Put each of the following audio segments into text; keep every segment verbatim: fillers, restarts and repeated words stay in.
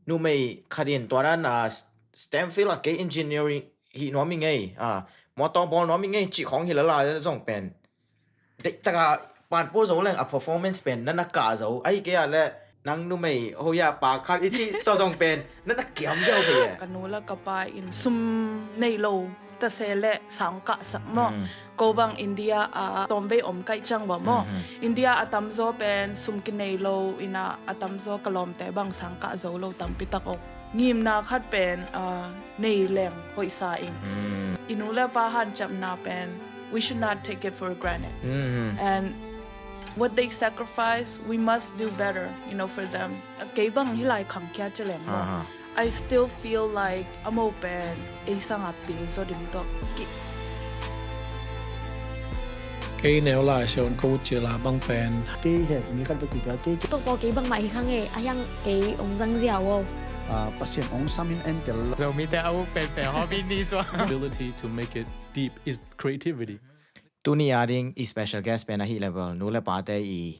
numei khat in tua dan a stem field a kei engineering hi nuam i ngei, a motor bawl nuam i ngei cih khawng hi lala zong pen deihtaka pan pua zo leng a performance pen na na kah zo ahi kei a le nang numei hoya pa khat i cih tua zong pen na na kiam zo kei e. Ka nu le ka pa in sum nei lo ta se le sang kah sak maw. Ko bang India a tawmvei om kaih ciang bawh maw. India a tamzaw pen sum kinei lo ina a tamzaw ka lawmte bang sang kah zo lo tampi tak om. Ngimna khat pen a nei leng hoihsa ing. I nu le pa hanciamna pen we should not take it for granted. And what they sacrifice, we must do better, you know, for them. Kei bang hi lai khangkhia ci leng maw. I still feel like a mo pen ei sanga pil zaw ding tawh ki. Kei neu lai se on ko cila bang pen. Kei he mi khat bek kipia kei. Tok paw kei bangmah hi kha ngei a hiang kei ong zang zia wow. Pasian ong samin en tel. Zomite a uk pen pen hobby ni sua. Ability to make it deep is creativity. Tuni a ding i special guest pen ahi level nu le pate i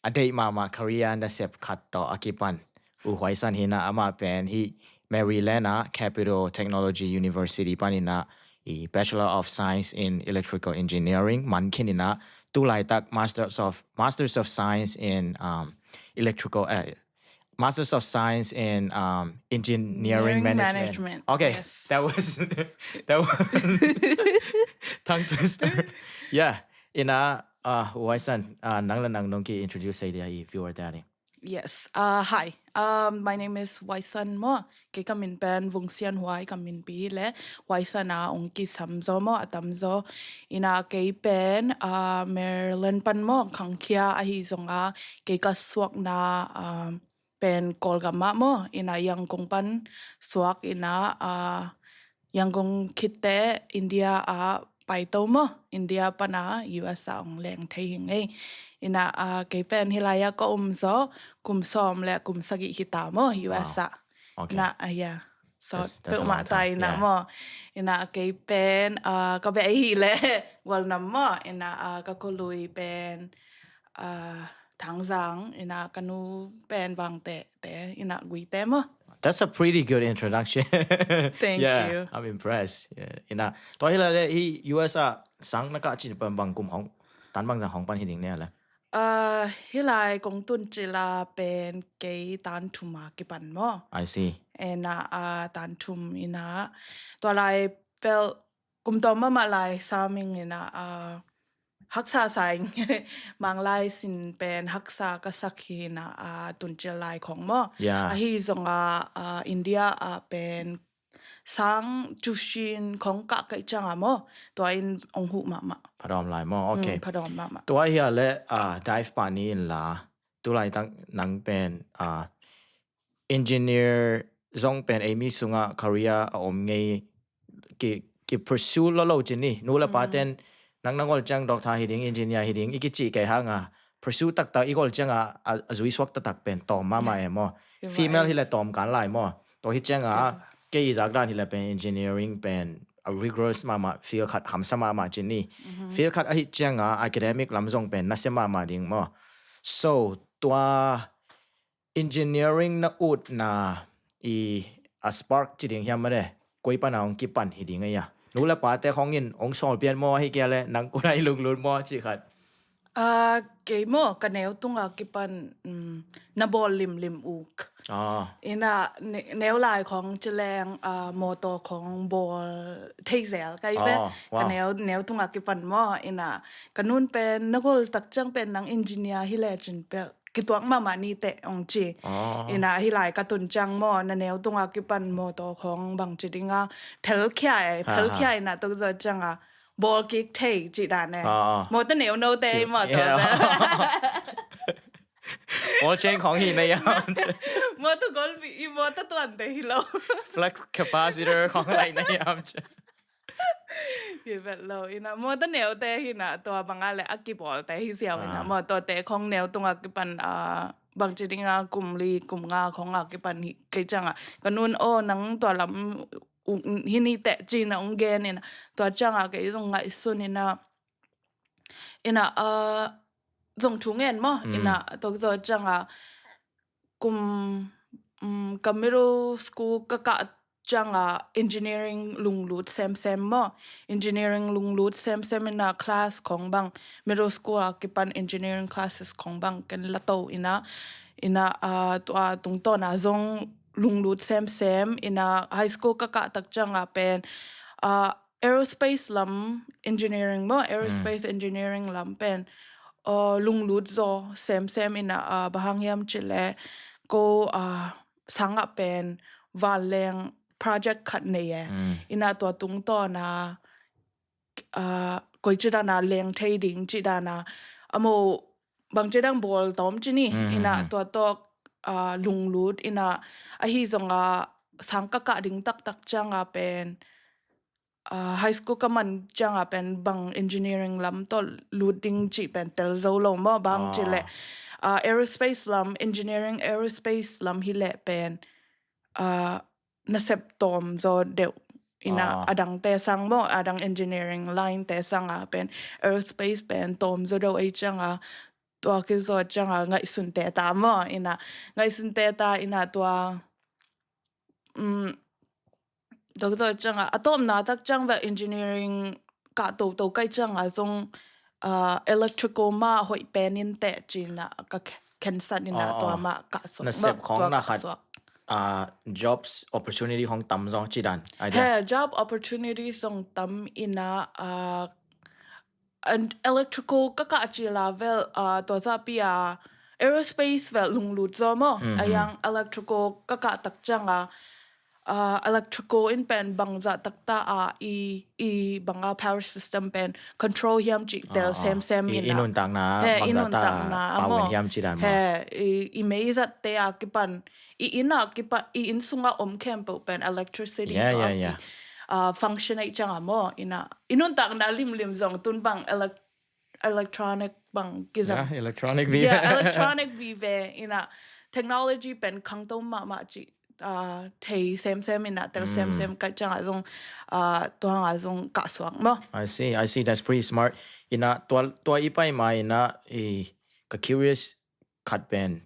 a deih mahmah career nasep khat tawh a kipan U Huai San hi na, amah pen hi Maryland a Capital Technology University panin a i Bachelor of Science in Electrical Engineering man khin in a, tu laitak Masters of Masters of Science in um, Electrical uh, Masters of Science in um, Engineering Management. Okay, that was that was tongue twister. Yeah, in a uh, Huai San, uh, nang le nang nong ki introduce idea if you were daddy. Yes. Uh, hi. Um, my name is Huai San maw. Kei ka min pen Vung Sian Huai ka min pi le Huai San a ong kisam zaw maw a tam zaw. Ina kei pen uh, Maryland pan maw khangkhia ahi zong a kei ka suakna um, pen Kawlgam ah maw. Ina Yangon pan suak ina uh, Yangon khitte India a paito maw, India pana U S a ong leng thei hi ngei. Ina a kei pen hi lai a ka um zaw kum sawm le kum sagih hi ta maw U S a. Ina a ya so peuhmah ta ina maw. Ina kei pen a ka beh hi le Gualnam maw. Ina a ka kholui pen a Thangzang ina ka nu pen Vangte te ina Guite maw. That's a pretty good introduction. Thank you. I'm impressed. Ina tua hi lai le hi U S a sang na kah cin pan bang kum hong tan bang zang hong pan hi ding ne le. Hi lai kong tun cila pen kei tan thum a kipan maw. I see. Ina a tan thum ina tua lai pel kum tawm mahmah lai saming ina a haksa sa ing. Manglai sin pen haksa ka sak hi na a tuncial lai khong maw. Ahi zonga a India a pen sang tushin khong kah kaih cianga maw. Tua in ong huh mahmah. Phadawm lai maw. Okay. Phadawm mahmah. Tua hi a le a dive pani in la tulai tak nang pen a engineer zong pen eimi sungah career a om ngei ki, ki pursue lo lo cin ni. Nu le pa ten nang nang ol ciang doctor hi ding, engineer hi ding i kici kei hanga pursue taktak i gol cianga a, a zui suak taktak pen tawm mama e maw. Female hi le tawm kan lai maw. Tua hi cianga kei i zak dan hi le pen engineering pen a rigorous mama field khat hamsa mama cin ni. Field khat ahi cianga academic lam zong pen nasia mama ding maw. So tua engineering na utna i a spark ci ding hiam mane koi pana hong kipan hi ding a ia. Nu le pate khong in hong sawl pian maw hi kia le nang kuna i lunglut maw ci khat. A kei maw ka neu tunga kipan na bawl limlim uk. Ina neu lai khong ci leng motor khong bawl thei zel kai ve. Ka neu neu tunga kipan maw ina ka nun pen na gol tak ciang pen nang engineer hi le cin pel kituak mahmah ni teh ong ci. Ina hi lai ka tun ciang maw na neu tunga kipan motor khong bang ci dinga phelkhia e phelkhia ina tuk zo cianga bawl kik thei ci dan e. Motor neu no te i motor te. Bawl cheng khong hi na iam. Motor gol bi i motor tuan te hi lo. Flux capacitor khong lai na iam. Hi vet lo ina motor neu te hi na tua banga le a kibawl te hi siau ina motor te khong neu tunga kipan a bang ci dinga kum li kum nga khong a kipan hi kei cianga ka nun o nang tua lam hi ni teh ci na ong gen ina tua cianga kei zong ngaihsun ina ina a zong thu ngen maw ina tok zo cianga kum um, ka middle school ka kah cianga engineering lunglut semsem maw. Engineering lunglut semsem ina class khong bang, middle school a kipan engineering classes khong bang ken lato ina, ina, ah, tua tungtawna zong lunglut semsem ina high school ka kah tak cianga pen, ah, aerospace lam engineering maw, aerospace engineering lam pen, ah, lunglut zaw semsem ina, ah, bang hang hiam cih leh ko, ah, sangah pen vanleng project khat nei e. Ina tua tungtawna, ah, koi ci dana leng thei ding ci dana a mo bang ci dang bawl tawm ci ni. Ina tua tawh, ah, lunglut ina ahi zonga sang ka kah ding taktak cianga pen, ah, high school ka man cianga pen bang engineering lam tawh lut ding cih pen tel zo lo maw, bang ci leh, ah, aerospace lam, engineering aerospace lam hi leh pen, ah, nasep tawm zaw deuh ina, adangte sang maw, adang engineering line te sanga pen aerospace pen tawm zaw deuh ei cianga, tua kizaw cianga ngaihsun te ta maw ina, ngaihsun te ta ina tua, um, tua kizaw cianga a tawpna tak ciang vel engineering kah toto kai cianga zong, ah, electrical mah hoih pen in teh cina ka khe- khensat ina tua mah kah suak. Nasep khong na khat, ah, jobs opportunity khong tam zong ci dan. He, job opportunity zong tam ina, ah, and electrical ka kah ci la vel, ah, tua zapi a aerospace vel lunglut zaw maw. A yang electrical ka kah tak cianga, ah, electrical in pen bangzah takta a i, i banga power system pen control hiam cih tel semsem ina. I nuntakna, he, i nuntakna a maw. Hiam ci dan maw. He, i, i meizatte a kipan, i ina kipan, i inn sunga om khempeuh pen electricity tua ki, ah, function ei cianga maw ina. I nuntakna limlim zong tun bang elec- electronic bang kizang. Yeah, electronic vive. Yeah, electronic vive ina technology pen khangto mahmah cih, ah, thei semsem ina tel semsem kai cianga zong, ah, tua hanga zong kah suak maw. I see, I see. That's pretty smart. Ina tua, tua i pai ma ina i ka curious khat pen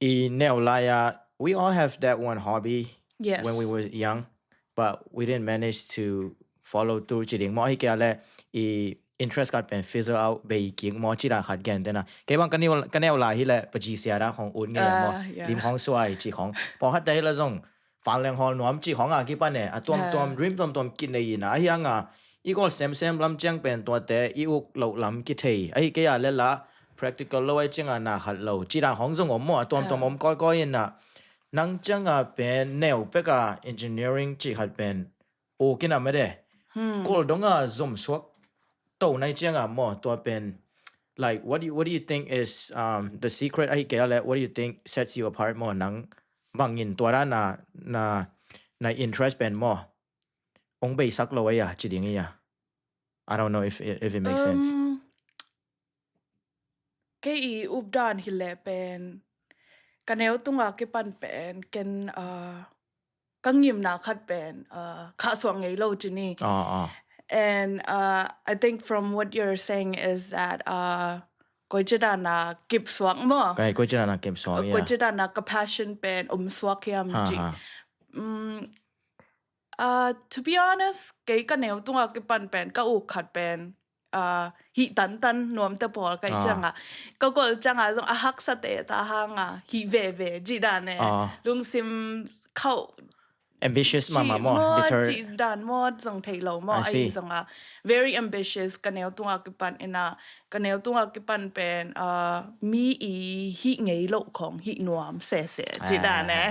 i neu lai-a, we all have that one hobby when we were young, but we didn't manage to follow through ci ding maw. Hi kei a le i interest khat pen fizzle out bei kik maw ci dan khat gen tena. Kei bang ka neu, ka neu lai hi le paci sia da khong ut ngei maw. Lim khong suai ci khong. Pawlkhatte hi le zong vanleng hawl nuam ci khong a kipan e, a tuamtuam dream tuamtuam kinei ina, ahi hanga i gol semsem lam ciang pen tuate i uk loh lam kithei. Ahi kei a le la practical lo ai cianga na khat lo ci dan khong zong om maw, a tuamtuam om kawikawi ina. Nang cianga pen neu peka engineering ci khat pen uk ina mede. Kol donga zom suak to nai cianga maw, tua pen, like, what do you, what do you think is, um, the secret? Ahi kei a le, what do you think sets you apart maw? Nang bangin tua dan na, na, na interest pen maw ong beisak lo ei a ci ding ei a. I don't know if, if it makes sense. Um, kei i updan hi le pen ka neu tunga kipan pen ken, ah, ka ngimna khat pen, ah, khah suak ngei lo ci ni. And, ah, I think from what you're saying is that, ah, koi ci dana kip suak maw. Koi ci dana kip suak, koi ci dana ka passion pen om suak hiam ci. Um, ah, to be honest, kei ka neu tunga kipan pen ka uk khat pen, ah, hih tantan nuamte pawl kai cianga, ka gol cianga zong a haksate ta hanga hih veve ci dan e. Lungsim khauh ambitious mama maw, deter ci dan maw zong thei lo maw. Ahi zonga very ambitious, ka neu tunga kipan ina, ka neu tunga kipan pen, ah, mi i hih ngei lo khong hih nuam sese ci dan e.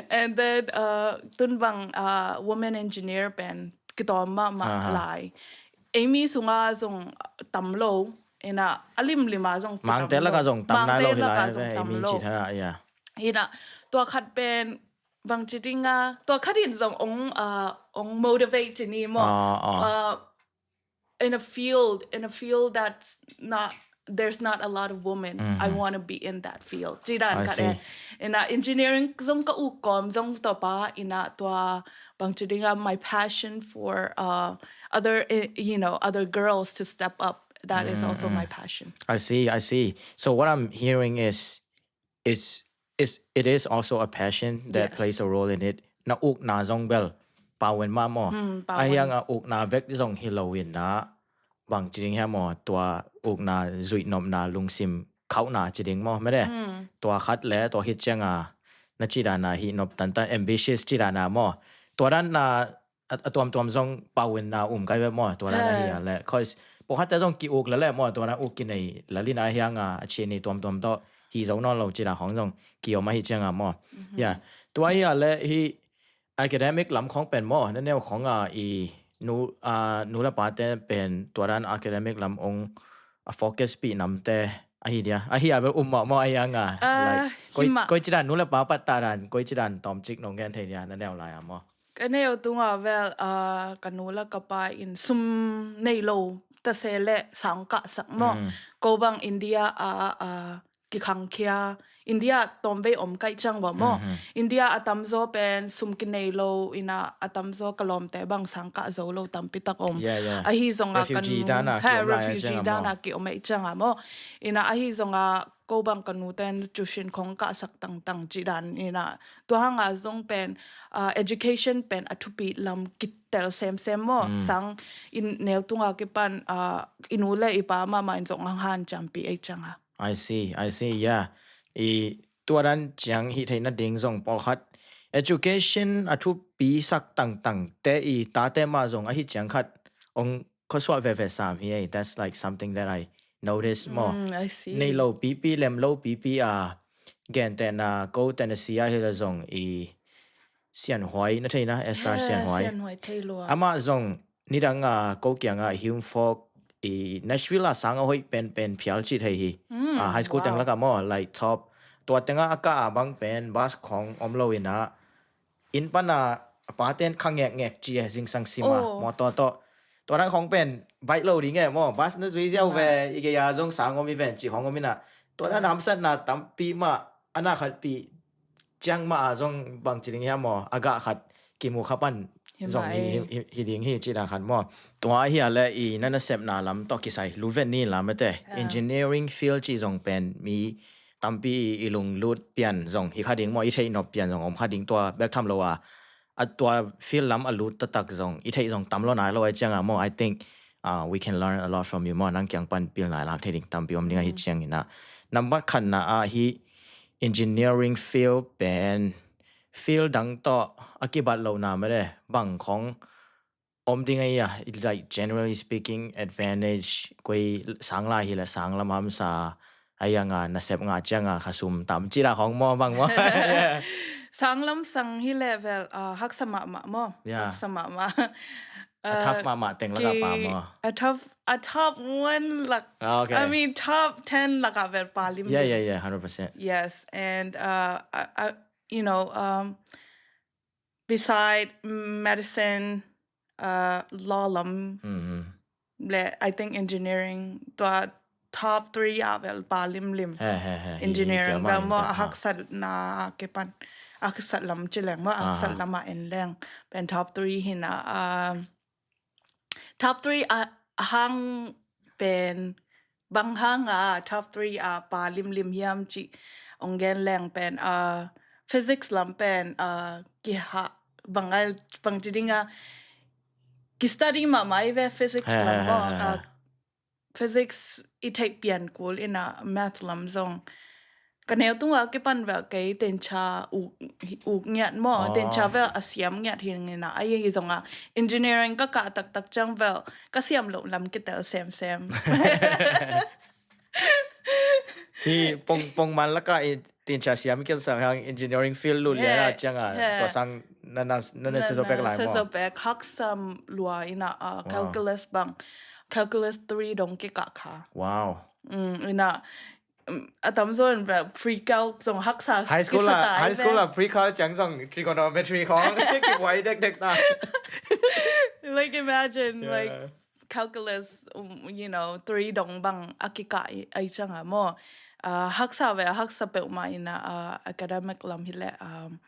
And then, ah, tun bang, ah, woman engineer pen kitawm mahmah lai. Ei mi sunga zong tam lo ina, a limlima zong mangte laka zong tam nai lo hi lai, zong tam lo. Ina tua khat pen bang ci dinga, tua khat in zong ong, ah, ong motivate ci ni maw. Ah, in a field, in a field that's not, there's not a lot of women. I want to be in that field. Ci dan khat e. Ina engineering zong ka uk kawm zong tua pa ina tua bang ci dinga my passion for, uh, other, eh, you know, other girls to step up. That is also my passion. I see, I see. So what I'm hearing is, is is, it is also a passion that plays a role in it. Na ukna zong bel pau en mah maw. Ahi hang a ukna bek zong hi lo in ah, bang ci ding hiam maw, tua ukna zuihnopna lungsim khauhna ci ding maw, mede. Tua khat le tua khit ciang a na ci dan a hih nop tantan, ambitious ci dan a maw. Tua dan a, a, a tuamtuam zong pau in a um kai ve maw, tua dan ahi a le. Cause pawlkhatte zong ki-uk lel le maw, tua dan uk kinei lel in ahi hang a, a ci ni tuamtuam tawh hi zo nawn lo ci dan khong zong ki-om ahi ciang a maw. Ya, tua hi a le hih academic lam khong pen maw, na neu khong a i nu, a, nu le pate pen tua dan academic lam ong a focus pi namte ahi dia. Ahi a bel um mah maw, ahi hang a. Like, koi, koi ci dan nu le pa pattah dan, koi ci dan tawmcik nong gen thei dia, na neu lai a maw. Ka neu tunga bel, a, ka nu le ka pa in sum nei lo ta se le sang kah sak maw. Ko bang India a, a, kikhangkhia, India tawmvei om kaih ciang va maw. India a tamzaw pen sum kinei lo in a, a tamzaw ka lawmte bang sang kah zo lo tampi tak om. Ahi zong a ka nu, refugee dan a ki om ahi ciang a maw. In a ahi zong a ko bang ka nu ten tuition khong kah sak tangtang ci dan in a, tua hang a zong pen, a, education pen a thupi lam kitel semsem maw. Sang in neu tunga kipan, a, i nu le i pa mahmah in zong ang hanciam pi ahi ciang a. I see, I see, yeah. I tua dan ciang hih theih nading zong pawlkhat education a thupi sak tangtangte i tate mah zong ahi ciang khat ong khuasuah veve sam hi ei. That's like something that I notice maw. Nei lo pipi, lem lo pipi a, gentehna ko Tennessee a hi le zong i Sianhuai, na theina, Esther Sianhuai. Amah zong nidang a ko kiang a Hume Folk i Nashville a sang a hoih penpen phial cih thei hi. A, high school teng lak a maw, like top. Tua teng a a kah a bang pen bus khong om lo in a, inn pan a a paten kha ngekngek ci e, zingsang sim a, mawtaw tawh. Tua dan khong pen baih lo ding e maw, bus na zui ziau ve, i gei a zong sang om i ven cih khong om in a. Tua dan hamsatna tampi mah, a na khatpih ciang mah a zong bang ci ding hiam maw, a gah khat kimu kha pan zong hi, hi, hi ding hi ci dan khat maw. Tua hi a le i na nasepna lam tawh kisai lut vet ni lam ete. Engineering field ci zong pen mi tampi i lunglut pian zong hi kha ding maw, i theih nop pian zong om kha ding, tua bek tham lo a, a tua field lam a lut taktak zong i theih zong tam lo nai lo ahi ciang a maw. I think, uh, we can learn a lot from you maw, nang kiang pan pilna i lak thei ding tampi om ding ahi ciang in a. Nambat khatna a hi engineering field pen field dang tawh a kibat lohna mede bang khong om ding ahi a, like, generally speaking, advantage, koi sang lai hi le sang lam hamsa, ahi hang a nasep ngah ciang a kha sum tam ci dan khong maw, bang maw. Sang lam sang hi le vel, uh, haksa mahmah maw. Haksa mahmah. A tough mahmah teng lak a pa maw. A tough, a tough one lak. Ah, okay. I mean, top ten lak a vel pa lim lim. Yeah, yeah, yeah, hundred percent. Yes, and, uh, I, I, you know, um, beside medicine, uh, law lam, le, I think engineering, tua top three a vel pa limlim. Engineering bel maw, a haksatna a kipan, a haksat lam ci leng maw, a haksat lam a en leng pen top three hi na, um, top three a, a hang pen bang hang a top three a pa limlim hiam ci ong gen leng pen, uh, physics lam pen, uh, kiha bang a, bang ci ding a ki study mahmah i ve physics lam maw, uh, physics i theih pian kul in a math lam zong. Ka neu tunga kipan vel kei tencha uk, uk ngiat maw, tencha vel a siam ngiat hi ngina. Ahi zong a engineering ka kah taktak ciang vel ka siam loh lam kitel semsem. Hi pong, pong man laka i tencha siam kiat sang hang engineering field lut le a ciang a tua sang na, na, na, na se zo pek lai maw. Se zo pek, haksam lua in a, uh, calculus bang. Calculus three dong kikah kha. Wow. Mm, in a, mm, a tamzaw in vel pre-calc zong haksa kisa ta i ve. High school a pre-calc ciang zong trigonometry khong kibuai dekdek ta. Like, imagine, like, calculus, um, you know, three dong bang a kikah i, ahi ciang a maw. Uh, haksa ve, haksa peuhmah in a, uh, academic lam hi le, um,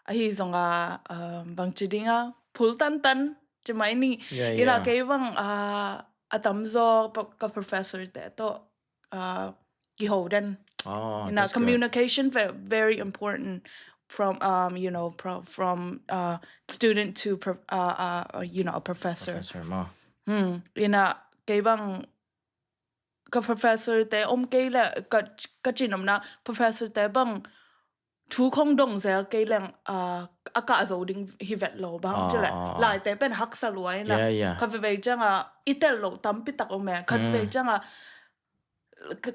ahi zong a, um, bang ci ding a, phul tantan ci mai ni. In a kei bang, uh, a tamzaw ka professor te tawh, uh, kiho den. Oh, ina, communication very, very important from, um, you know, from, from uh, student to uh, uh, you know, a professor. Professor maw. Hmm. Ina, kei bang ka professor te om kei le ka, ka cin omna professor te bang thu khong dong zel kei leng a ka zo ding hi vet lo bang ci le. Lai te pen haksa lua ina. Ka vevei cianga i tel lo tampi tak om e. Ka vevei cianga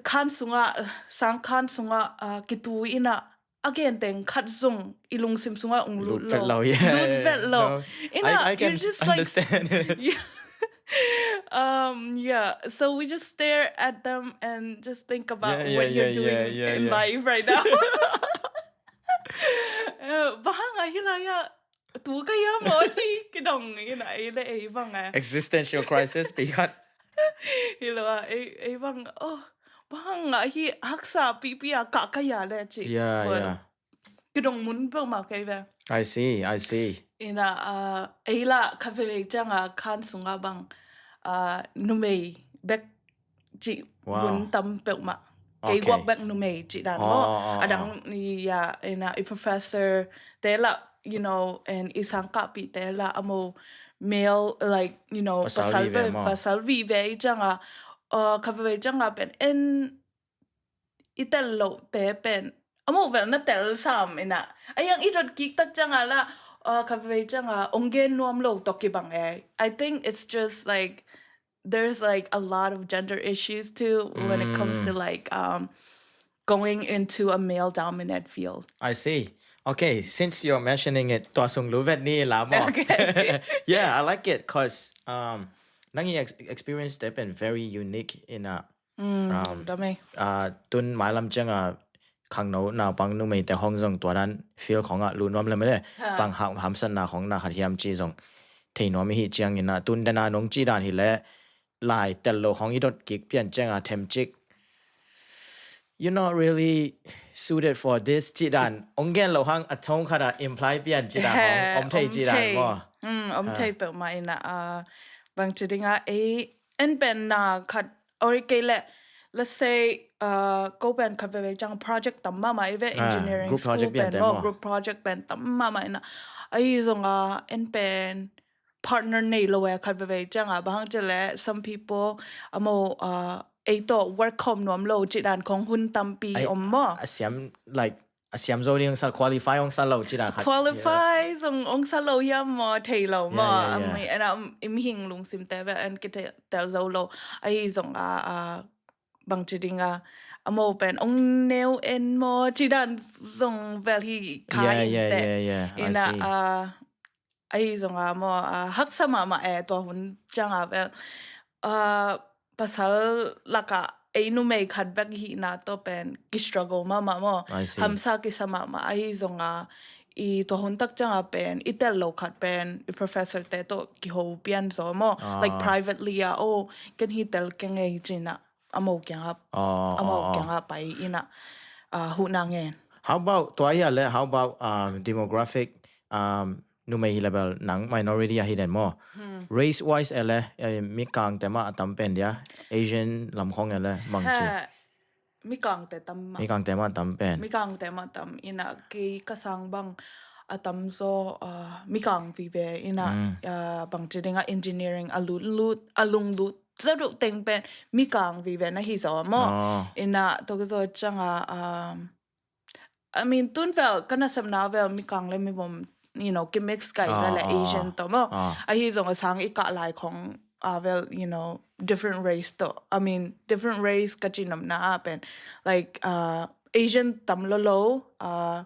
khan sunga, sang khan sunga kitu ina a gen teng khat zong i lungsim sunga ung lut lo. Lut vet lo. Ina, I, I can just like understand it. Yeah. Um, yeah. So we just stare at them and just think about what you're doing in life right now. Bang hang a hi lai a tu ka ya mo ci kidong ina, ei le ei bang a. Existential crisis pi khat. Hi lo a, ei, ei bang, oh, bang hang a hi haksa pipi a ka ka ya le ci. Yeah, yeah. Kidong mun peuhmah kei ve. I see, I see. Ina, uh, ei la ka vevei cianga khan sunga bang uh, numei bek ci mun tam peuhmah. Kei guak bek numei ci dan maw. A dang ya, ina, i professor te la, you know, and i sangkahpih te la a mo male, like, you know, pasal vive i cianga uh, ka vevei cianga pen en i tel lo te pen a mo vel na tel sam ina. A yang i dot kik tak cianga la uh, ka vevei cianga ong gen nuam lo to kibang e. I think it's just like there's like a lot of gender issues too when it comes to like um going into a male dominant field. I see. Okay, since you're mentioning it, tua sung lu vet ni la maw. Okay. Yeah, I like it cause um nang i ex- experience te pen very unique ina. Um, tun mailam cianga khangno naupang numeite hong zong tua dan field khonga lu nuam le mele. Bang hamsatna khong na khat hiam ci zong thei nuam i hi ciangina tun dena nong ci dan hi le lai tel lo khong i dot kik pian cianga themcik you're not really suited for this ci dan ong gen lo hang a thong khata imply pian ci dan hong om thei ci dan maw. Om thei peuhmah ina a bang ci dinga ei en pen na khat or kei le, let's say uh, ko pen khat veve ciang project tam mama i ve engineering school pen maw, group project pen tam mama ina. Ahi zonga en pen partner nei lo e khat veve cianga bang hang ci le some people a mo uh, ei to work khom nuam lo ci dan khong hun tampi om maw. A siam like a siam zo ding sa qualify ong sa lo ci dan khat. Qualify zong ong sa lo hiam maw thei lo maw. Ami ena im hing lungsim te ve en ki tel zo lo ahi zonga bang ci dinga a mo pen ong neu en maw ci dan zong vel hi kha in te. Ina a ahi zonga maw a haksa mahmah e tua hun cianga vel a pasal laka ei numei khat bek hihna tawh pen ki struggle mahmah maw. Hamsa kisa mahmah ahi zonga i tua hun tak cianga pen i tel lo khat pen i professor te tawh kiho pian zaw maw, like privately a o ken hi tel keng ei cina a mo kianga a mo kianga pai ina huhna ngen. How about tua ia le how about um, demographic um, numei hi le bel nang minority ahi den maw. Race wise e le mi kangte mah a tam pen dia, Asian lam khong e le mang ci. Mi kangte tam mah. Mi kangte mah tam pen. Mi kangte mah tam ina kei ka sang bang a tam zaw mi kang vive ina bang ci dinga engineering a lut lut a lung lut zaw duh teng pen mi kang vive na hi zaw maw. Ina tok zaw cianga I mean tun vel ka nasepna vel mi kang le mi vom you know ki mix kai vel le Asian to maw. Ahi zong a sang i kah lai khong a vel you know different race to, I mean different race ka ci namna a pen like uh, Asian tam lo lo uh,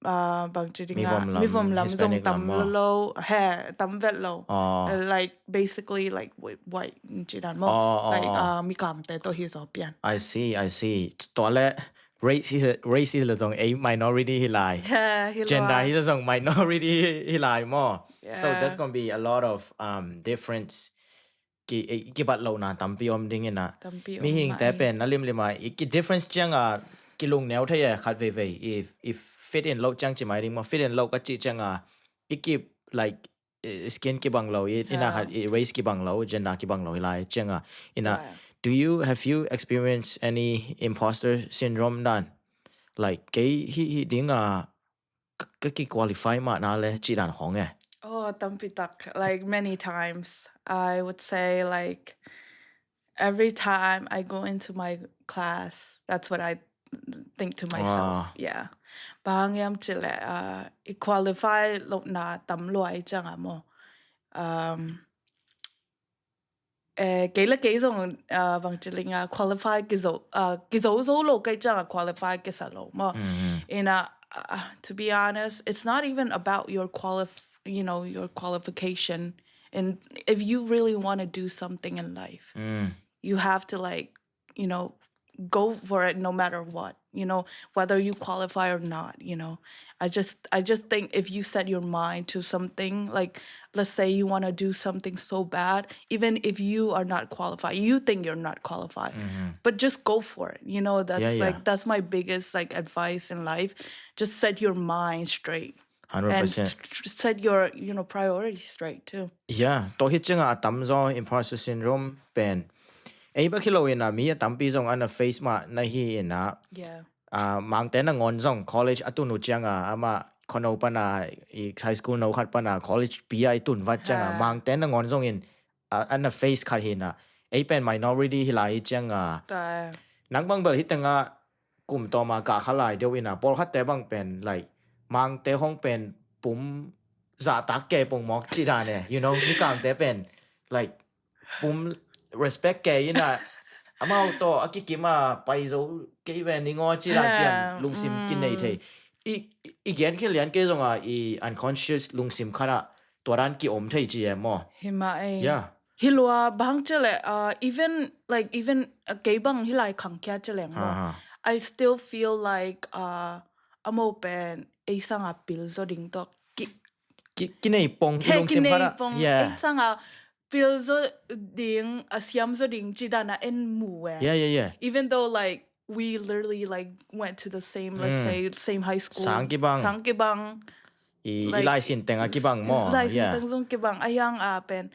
uh, bang ci ding a mi vom lam zong tam lo lo he tam vet lo. Like basically like white ci dan maw. Like uh, mi kang te to hi zaw pian. I see, I see. Tua le race hi le zong ei minority hi lai. Gender hi le zong minority hi lai maw. So there's gonna be a lot of um, difference ki, eh, kibat lohna tampi om ding ina. Mihing te pen na limlima i ki difference cianga kilung neu thei e khat veivei i, i fit in lo ciang ci mai ding maw, fit in lo ka ci cianga i ki like skin kibang lo i ina khat i race kibang lo, gender kibang lo i lai cianga ina Do you, have you experienced any imposter syndrome dan? Like, kei hih, hih ding a, ka, ka ki qualify mah na le, cih dan khong e. Oh, tampi tak. Like, many times. I would say, like, every time I go into my class, that's what I think to myself. Ah. Yeah. Bang hang hiam cih leh, uh, i qualify lo na tam lua i ciang a maw. Um, eh, kei le kei zong, uh, bang ci ling a qualify kizo, uh, kizo zo lo kei ciang a qualify kisa lo maw. Mhm. In a, uh, to be honest, it's not even about your qualif-, you know, your qualification. And if you really want to do something in life, Mm. you have to, like, you know, go for it no matter what, you know, whether you qualify or not, you know. I just, I just think if you set your mind to something, like, let's say you want to do something so bad, even if you are not qualified, you think you're not qualified, Mhm. but just go for it. You know, that's Yeah, yeah. like, that's my biggest, like, advice in life. Just set your mind straight and 100%. s-, set your, you know, priorities straight too. Yeah, tua hi ciang a tam zaw imposter syndrome pen. Ei bek hi lo in a mi a tampi zong ana face mah na hi in a, Yeah. ah, Mangte nangawn zong college a tun uh ciang a, amah khono pan a, i high school no khat pan a college pi a i tun vat ciang a, Ha. Mangte nangawn zong in, ah, ana face khat hi in a. Ei pen minority hi lai hi ciang a. Tua. Nang bang bel hi teng a kum tawm a kah kha lai deuh in a, pawlkhatte bang pen, like, Mangte hong pen pum zahtak kei pong mawk cih dan e, you know, Mikangte pen, like, pum respect kei in a, amau tawh a kikim a pai zo kei ve ning aw cih dan pian Ah, lungsim mm. Kinei thei. I, i gen khe lian kei zong a, i unconscious lungsim khat a tua dan ki om thei ci e maw. Hi mah e. Yeah. Hi lua bang ci leh, uh, even, like, even, uh, kei bang hi lai khang kia ci leng Ha, maw. ha. I still feel like, uh, a mo pen ei sang a pil zo ding tok. Ki, Ki, kinei pong, i he lungsim khat a. kinei pong, Yeah. ei sang a pil zo ding, a siam zo ding ci dan a en mu e. Yeah, yeah, yeah. Even though, like, we literally, like, went to the same, let's Mm. say, same high school. Sang kibang. Sang kibang. I, i Like, lai sin teng a kibang maw. Lai sin Yeah. teng zong kibang. A hiang a pen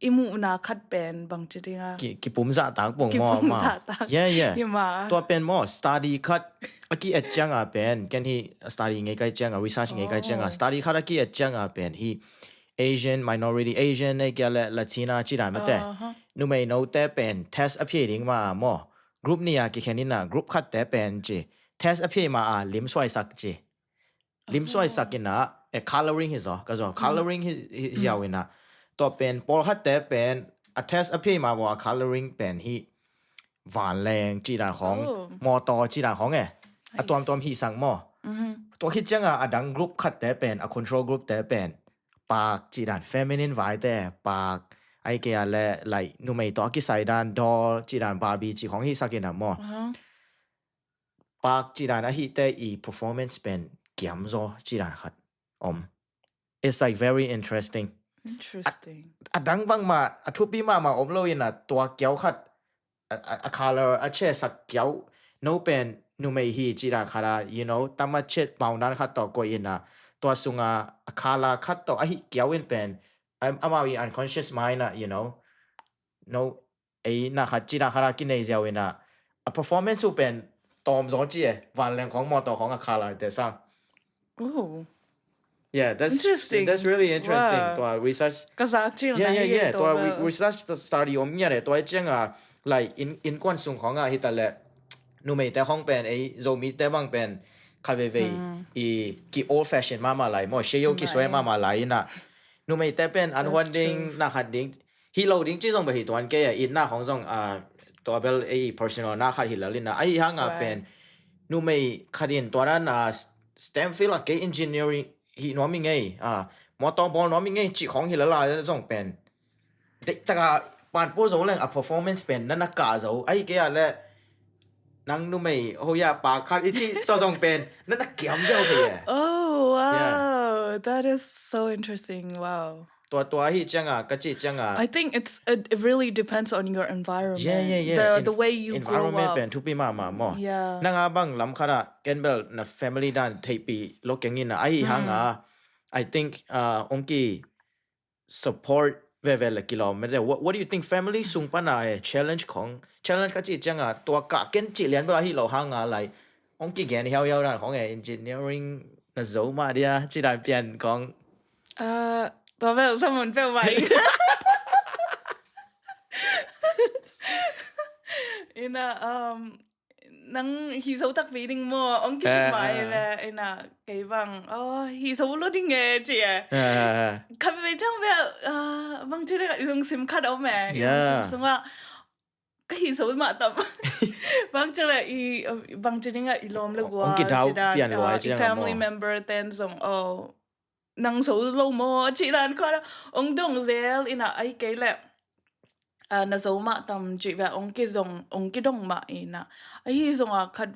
i muhna khat pen bang ci ding a. Ki, ki pum zahtak pong Ki maw, pum maw. zahtak. Yeah, yeah. Hi mah. Tua pen maw, study khat a ki et ciang a pen, ken hi study ngei kai ciang a, research ngei kai ciang a, Oh. study khat a ki et ciang a pen hi Asian minority, Asian ei kia le Latina ci dan mate. Aha. Numei note pen test a phei ding ma maw. Group ni a kikhen in a, group khat te pen ci. Test a phei ma a lim suai sak ci. Lim suai sak in a, e coloring hi zaw, ka zaw. Coloring hi, hi ziau in a. Tua pen, pawlkhat te pen, a test a phei ma vua a coloring pen hi vanleng ci dan khong, Oh. mawtaw ci dan khong e. A Nice. Tuamtuam hi sang maw. Mhm. Tua khit ciang a, a dang group khat te pen, a control group te pen, pak ci dan, feminine vai te, pak, ai kei a le, like, numei tawh a kisai dan, doll ci dan, Barbie ci khong hi sak in a maw. Aha. Pak ci dan a hi te i performance pen kiam zaw ci dan khat om. It's, like, very interesting. Interesting. A dang bang ma, a thupi ma ma om lo in a tua kiau khat, a, a, a color a che sak kiau, no pen numei hi ci dan khat a, you know, tam a chet pau dan khat tawh koih in a, tua sung a, a color khat tawh a hi kiau in pen, am-, amau i unconscious mind a, you know, no, ei na khat ci dan khat a kinei ziau in a, a performance uh pen tawm zaw ci e, vanleng khong mawtaw khong a color te sang. Oh. Yeah, that's Interesting. That's really interesting. Wow. Tua research. Ka za cil Yeah, na yeah, hi yeah. to Tua ba. Re-, research study om ngiat e, tua ciang a, like, in, innkuan sung khong a hi ta le, numei te khong pen, ei, Zomi te bang pen, khat veve, i, ki old fashion ma ma lai, maw, she yo ki suai ma ma lai in a. Numei te pen, an That's huan ding, true. na khat ding, hi lo ding ci zong ba hi tuan kei a, i na khong zong, a, tua bel, ei, personal na khat hi lal in a. Ahi hang a Right. pen, numei khat in tua dan a, s-, stem field a kei engineering hi nuam i ngei, a, mawtaw bawl nuam i ngei ci khong hi lal a zong pen. Dek taka pan po zo leng a performance pen, na na ka zo. Ahi kei a le, nang numei, ho ya pa khat i ci tua zong pen, na na kiam zo kei e. Oh, Yeah. wow. That is so interesting. Wow. Tua, tua hi ciang a, ka ci ciang a. I think it's, it, it really depends on your environment. Yeah, yeah, yeah. The, Env-, the way you grow environment up. Pen thupi ma ma maw. Yeah. Nang a bang lam khat a, ken bel na family dan theipi lo keng in a. Ahi hang a, I think, uh, ong ki support veve le kilawm mede. What, what do you think, family sung pana e challenge khong, challenge ka cih cianga tua kah ken cih lian bela hi lo hanga lai, hong kigen hiauhiau dan khong e, engineering na zo mah dia cih dan pian khong? Ah, tua bel samun peuh vai. Ina, um, nang hi zo takpi ding maw, ong kici mai ve, ina, kei bang, oh, hi zo lo ding e, ci e. Khat vei ciang bel, ah, bang ci ding a, i lungsim khat om e, i lungsim sunga ka hi zo mah tam. Bang ci le i, bang ci ding a i lawm le gua, Ong kidau pian luai ci ding a maw. I family member ten zong, oh, nang zo lo maw, ci dan kha ong dong zel, ina, ai kei le, ah, na zo mah tam ci ve, ong kizong, ong kidong mah, ina. Ahi zonga khat,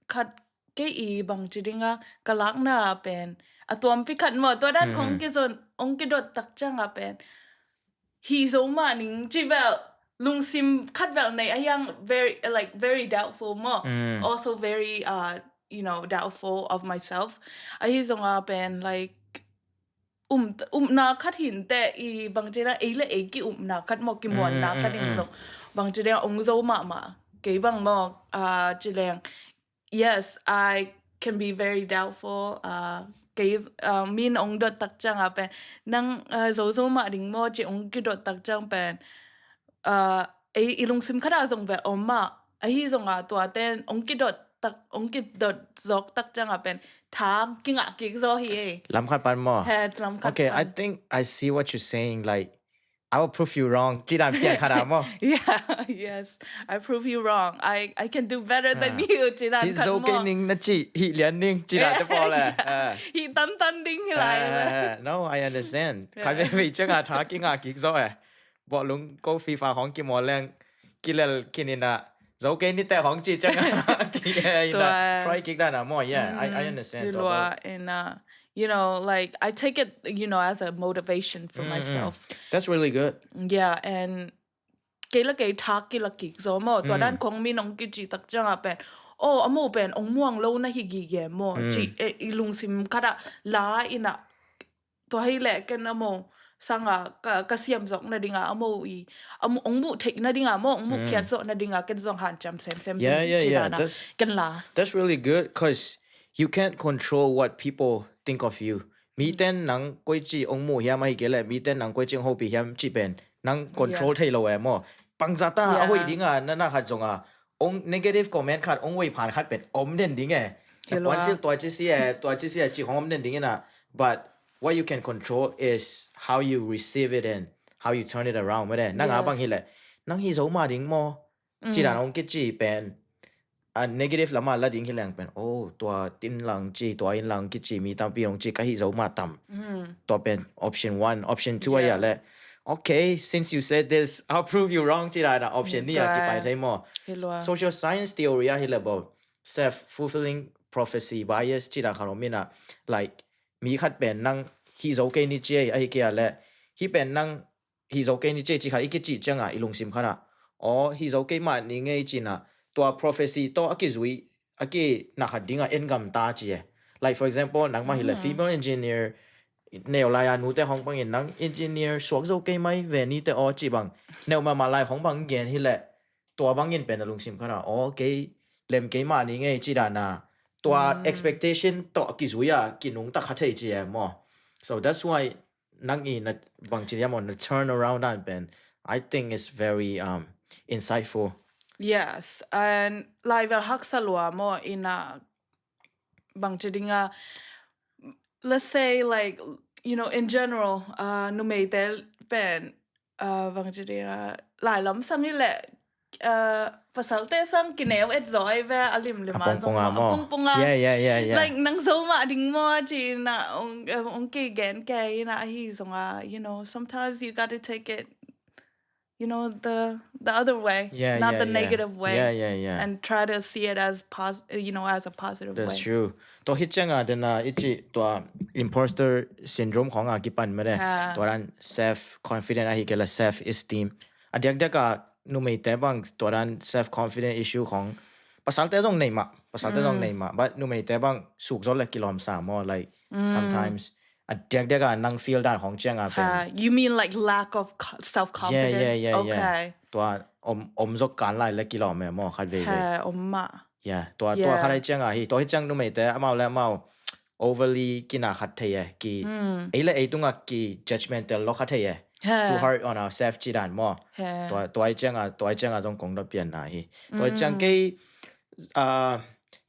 khat kei i bang ci dinga ka lakna pen a tuampi khat maw, tua dan khong kizon, ong kidot tak cianga pen hi zo mah ning ci vel, lungsim khat vel nei a hiang, very, like, very doubtful maw. Also very, uh, you know, doubtful of myself. Ahi zonga pen, like, um, umna khat hinte, i bang ci ding a, ei le ei ki umna khat maw, ki muanna khat in zong bang ci ding a ong zo mahmah. Kei bang maw, ah, ci leng, yes, I can be very doubtful. Ah, kei, ah, min ong dot tak cianga pen, nang, ah, zo zo mah ding maw, ci ong kidot tak ciang pen, ah, ei, i lungsim khat a zong ve om mah. Ahi zonga tua ten ong kidot tak, ong kidot zok tak cianga pen thang kingah kik zaw hi e. Lam khat pan maw? He, lam khat pan. Okay, I think I see what you're saying. Like, I will prove you wrong. Ci dan pian khat a maw? Yeah, yes. I prove you wrong. I, I can do better than you. Ci dan khat maw. Hi zo kei ning na ci, hi lian ning. Ci dan ci paw le. Hi tantan ding hi lai. No, I understand. Khat vei vei cianga thang kingah kik zaw e. Bawlung ko FIFA hong kimawl leng kilel kinina zo kei nite hong ci cianga kik e ina. Try kik dana maw. Yeah, I, I understand. Hilua ina, you know, like, I take it, you know, as a motivation for myself. That's really good. Yeah, and kei la kei thak kila kik zo maw. Tua dan khong min ong kici tak cianga pen, oh, amo pen ong muang lo na hi gige maw, ci, eh, i lungsim khat a la ina. Tua hi le ken amo sanga ka, ka siam zok na dinga, amo i, amo ong muh theih na dinga maw, ong muh khiat zok na dinga ken zong hanciam semsem. Yeah, yeah, yeah. Ken la. That's really good, 'cause you can't control what people think of you. Miten nang koici ong muh hiam ahi kei le miten nang koici ong hopih hiam ci pen nang control thei lo e maw. Bangzata a hoih dinga na na khat zonga ong negative comment khat, ong vei phan khat pen om den ding e. Puan silh tua ci si e, tua ci si e ci hong om den ding ina. But what you can control is how you receive it and how you turn it around. Mede nang a bang hi le nang hi zo mah ding maw, ci dan ong kici pen a negative lama la ding hi leng pen, oh, tua tin lang ci, tua in lang kici, mi tampi ong ci, ka hi zo mah tam. Tua pen option one. Option two a ya le, okay, since you said this, I'll prove you wrong, ci dan a option ni a kipai thei maw. Social science theory a hi le bo, self-fulfilling prophecy bias ci dan khat om ina, like, mi khat pen nang hi zo kei ni ci e, ahi kei a le hi pen nang hi zo kei ni ci e ci khat i kici cianga i lungsim khat a, aw, hi zo kei mah ni ngei cina, tua prophecy tawh a kizui a kina khat dinga en gam ta ci e. Like, for example, nangmah hi le female engineer, neu lai a nute hong bangin nang engineer suak zo kei mai ve nite aw ci bang, neu mahmah lai hong bang gen hi le tua bangin pen a lungsim khat a, aw, kei lem kei mah ni ngei ci dana, tua expectation tawh a kizui a kinungta kha thei ci e maw. So that's why nang i na bang ci diam aw, na turn around dan pen, I think it's very, um, insightful. Yes, and lai vel haksa lua maw, ina bang ci dinga, let's say, like, you know, in general, uh, numeite pen, uh, bang ci dinga, lai lam sang i le, uh, pasalte sang kineu et zaw i ve, a limlim a zong a pongpong a. Yeah, yeah, yeah, yeah. Like, nang zo mah ding maw ci na, ong, ong kigen kei na, ahi zonga, you know, sometimes you gotta take it, you know, the, the other way, not the negative way. Yeah, yeah, yeah. And try to see it as pos-, you know, as a positive way. That's true. Tua hi cianga dena i ci tua imposter syndrome khong a kipan mede. Tua dan self confident ahi kei le self esteem. A diakdiak a numeite bang tua dan self confident issue khong, pasalte zong nei mah, pasalte zong nei mah, but numeite bang suk zo le kilawm sa maw, like, sometimes a diakdiak a nang feel dan khong ciang a pen. Ha, you mean like lack of co- self confidence? Yeah, yeah, yeah, yeah. Okay. Tua om om zok kan lai le kilawm e maw khat vei vei. Ha, om mah. Yeah, tua tua Yeah. khat hi ciang a hi. Tua hi ciang numeite amau le amau overly kina khat thei e ki. Mm. Ei le ei tunga ki judgmental lo khat thei e. Ha. Too hard on ourselves ci dan maw. Ha. Tua tua hi ciang a tua hi ciang a zong kong dot pian na hi. Tua hi ciang Mm. kei uh,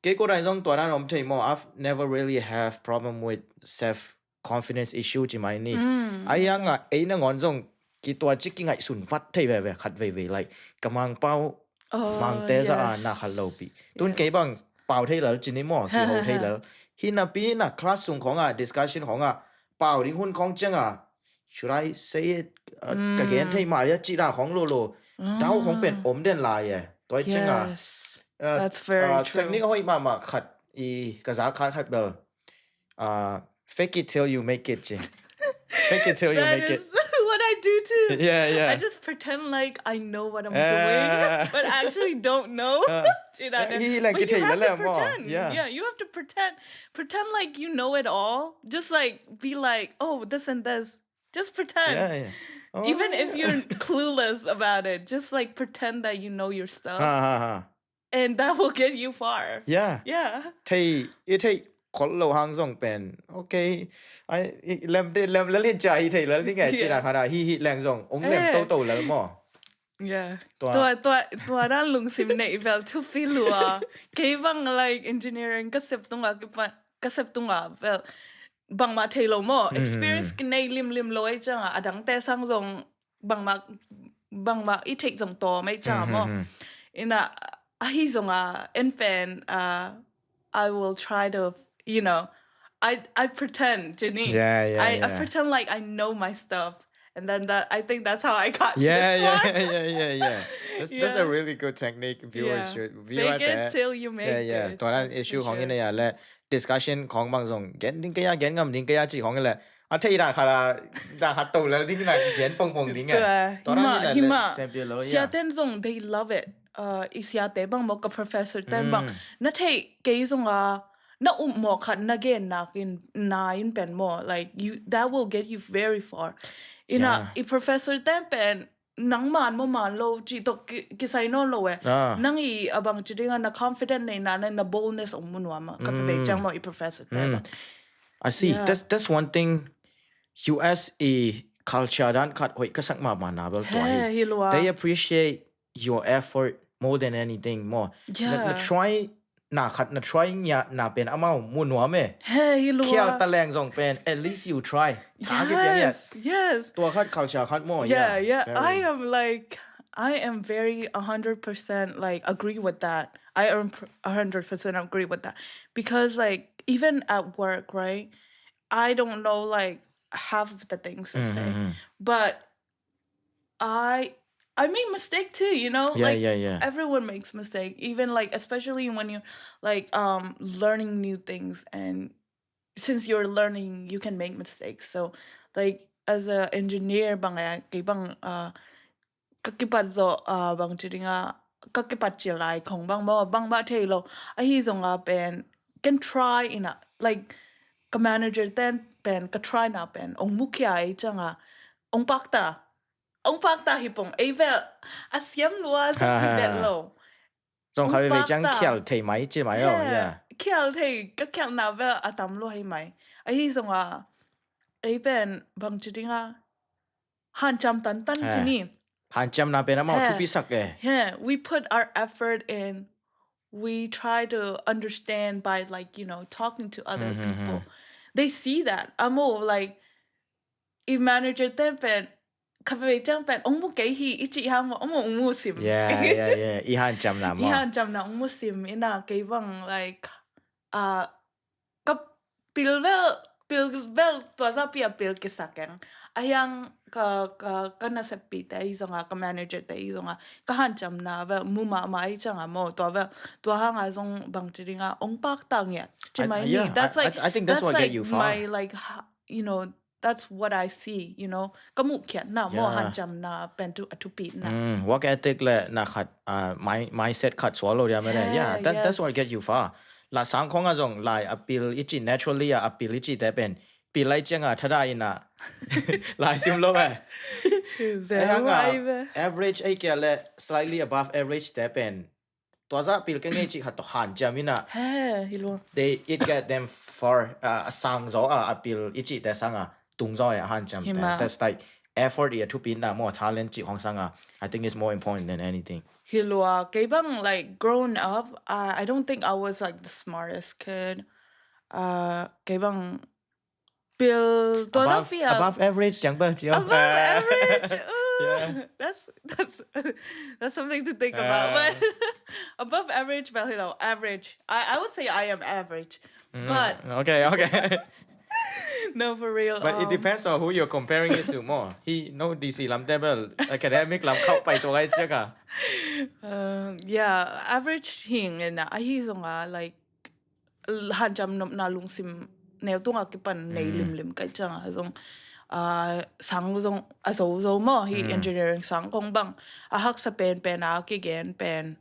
kei ko dan zong tua dan om thei maw. I've never really have problem with self confidence issue ci mai ni. Mm. A hiang a ei nangawn zong ki tua ci ki ngaihsun vat thei veve khat vei vei like ka mang pau Oh, mang te za a yes. na khat lo pi. Tun Yes. kei bang pau thei lal ci ni maw ki ho thei lal. Hi na pi na class sung khong a discussion khong a pau ding hun khong ciang a should I say it? Uh, ka gen thei ma ya ci da khong lo lo. Dau khong pen om den lai e. Tua hi ciang a. Yes. Uh, That's very uh, true. Technique hoi mama khat i ka za khat khat bel. Uh, fake it till you make it ci. Fake it till you That make is it. What I do too. Yeah, yeah. I just pretend like I know what I'm Ah. doing, but I actually don't know. Ah. Ci dan Yeah, eh. hi lang But ki you thei have lal to eh, maw. pretend. Yeah. Yeah, you have to pretend. Pretend like you know it all. Just like be like, oh, this and this. Just pretend. Yeah, yeah. Oh, Even if yeah. You're clueless about it, just like pretend that you know your stuff, Ha ha ha. And that will get you far. Yeah. Yeah. Thei i thei khol lo hang zong pen. Okay. Ai i lem de lem lal in ca hi thei lal ding e. Yeah. Cina khara hi hi leng zong ong lem Eh. to to lal maw. Yeah. Tua. Tua tua tua dan lungsim nei vel thupi lua. Kei bang like engineering ka sep tunga kipan ka sep tunga vel bangma thei lo maw. Mm. Experience ki nei lim lim lo ai changa adang te sang zong bangma bangma i thei zong to mai changa maw. Mm-hmm. Ina ahi zonga en pen uh, I will try to, you know, I I pretend, Jenny. Yeah, yeah, I, I yeah. pretend like I know my stuff, and then that I think that's how I got Yeah, this yeah, one. yeah, yeah, yeah. That's, that's a Yeah. Really good technique. Viewers Yeah. should viewers Fake it there. Till you make Yeah, yeah. it. Tua nan That's for issue khong sure. Ina ya le discussion khong bang zong gen ding kaya gen ngam ding kaya ci khong le. A thei dan khala dan khat to le ding na gen pong pong ding. Tua, Tua nan hima, ina hima. le sample lo ya. Siaten zong they love it. Uh, i siate bang mo ka professor ten bang. Mm. Na thei kei zong a na um mo khat na gen nak in na in pen mo. Like you, that will get you very far. Ina Yeah. i professor ten pen nang man mo man lo ci to ki, kisai non lo eh. Ah. Nang i abang ci ding a na confident nei na na na boldness ong munua ma ka Mm. pe chang mo i professor ten Mm. bang. I see. Yeah. That's that's one thing. U S i culture dan khat hoi ka sak ma ma na bel tua He, hi. Hi lua. They appreciate your effort more than anything more. Na, na Yeah. try na khat na try nya na pen amau mu nuam e. He, hi lua. Khial ta leng zong pen at least you try. Tha ki piang yet. Yes, yes. Tua khat culture khat mo. Yeah, yeah. Very. I am like, I am very a hundred percent like agree with that. I am pr- a hundred percent agree with that because like even at work, right? I don't know like half of the things to say, Mhm. But I I make mistake too, you know. Yeah, Like yeah, yeah. Everyone makes mistake, even like especially when you're like um learning new things, and since you're learning, you can make mistakes. So like as an engineer, bang eh, kei bang uh kakipat zo uh bang chidinga kakipat chilai kong bang mo bang ba thei lo. Ahi zonga pen can try in a like ka manager ten pen ka try na pen ong mukhia ai changa ong pakta ong pakta hi pong ei vel a siam lua sa hi vet lo. Zong kha Ong ve ve chang pakta. Khial thei mai chi mai oh. Yeah. Khial thei ka khial na vel a tam lua hi mai. Ahi zonga ei pen bang chidinga han cham tan tan Ha. Chini. Han cham na pen amau He. Thupi sak eh. Yeah, we put our effort in. We try to understand by like, you know, talking to other Mhm, people. mhm. They see that. Amo like if manager ten pen kave chang pen ong mu kei hi ichi hang ong mu sim. Yeah, yeah, yeah. I han cham na mo. I han cham na ong mu sim ina kei bang like uh ka pil vel pil vel tua za pia pil kisak eng. Ayang ka ka ka na sepi te i zonga ka manager te i zonga ka han cham na vel mu ma ma i changa mo tua vel tua hanga zong bang chidinga ong pakta ngiat. Chi I- mai yeah, ni. That's I- like I- I think that's that's what get like you far. My like ha- you know that's what I see, you know. Ka mu khiat na mo Yeah. Han cham na pen tu a thupi na. Mm, work ethic le na khat uh, my, mindset khat sual lo dia mene. Yeah, Yeah, that, that's what yes. Get you far. La sang khong a zong lai a pil ichi naturally a pil ichi te pen pil lai cianga thada ina lai sim lo eh. Ai hanga average ai kia le slightly above average te pen tua za pil ka ngei cih khat tawh hanciam ina. He, hi lua. They, it get them far, uh, a sang zaw a, a pil i cih te sanga tung zaw a hanciam te. That's like effort i a thupi na maw, talent cih khong sanga. I think it's more important than anything. Hi lua, kei bang, like, grown up, I, I don't think I was, like, the smartest kid. Uh, kei bang pil tua above, above average ciang bel cio. Above average. Ooh, yeah. That's that's that's something to think about. Uh, but above average, well, you know, average. I, I would say I am average. Mm, but okay, okay. No, for real. But um, it depends on who you're comparing it to more. He no D C lam table academic lam khau pai tua gai ciaka. Uh, yeah, average hing ina ahi zonga like hanciam nopna lungsim neu tunga kipan nei limlim kai cianga zong, ah, sang zong a zo zo maw hi engineering sang kong bang a haksa pen pen a kigen pen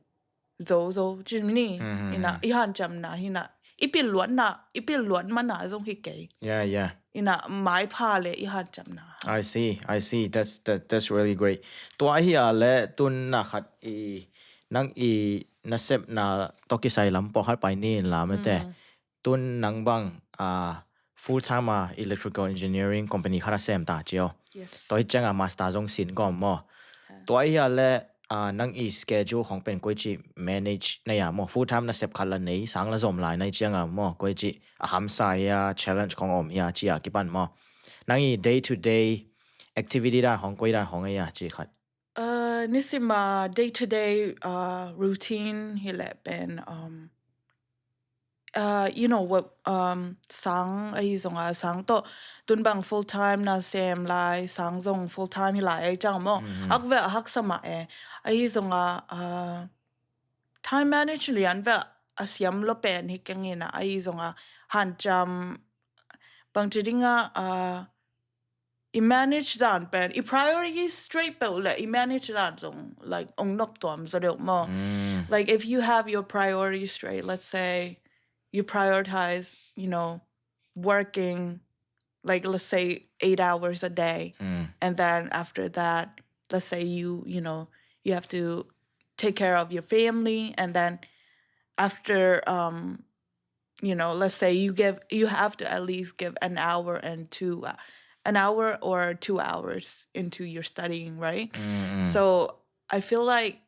zo zo cin ni ina i hanciamna hina i pil luatna i pil luat mana zong hi kei. Yeah, yeah. Ina mai pha le i hanciamna. I see, I see. That's that, that's really great. Tua hi a le tun na khat i nang i nasepna toh kisai lam pawh khat pai ni in la mete. Tun nang bang, ah, full time a electrical engineering company khat a sem ta cio. Yes. Tua hi cianga master zong sin gawm maw. Tua hi a le, ah, nang i schedule khong pen koi ci manage na ya maw. Full time nasep khat la nei sang la zom lai na hi cianga maw. Koi ci a hamsa ya challenge khong om ya ci a kipan maw. Nang i day to day activity dan khong koi dan khong ya ci khat. Uh, nisima day to day, uh, routine hi le pen, um, uh, you know what, um, sang ahi zonga sang toh tun bang full time na sem lai sang zong full time hi lai ai ciang maw. Ak ve a haksa mah e ahi zonga, uh, time manage lian ve a siam lo pen hi keng ina ahi zonga hanciam bang ci dinga, uh, i manage dan pen i priority straight peuh le i manage dan zong like ong nok tuam zaw deuh maw. Like if you have your priority straight, let's say you prioritize, you know, working like let's say eight hours a day, and then after that, let's say you, you know, you have to take care of your family, and then after, um, you know, let's say you give, you have to at least give an hour and two, uh, an hour or two hours into your studying, right? So I feel like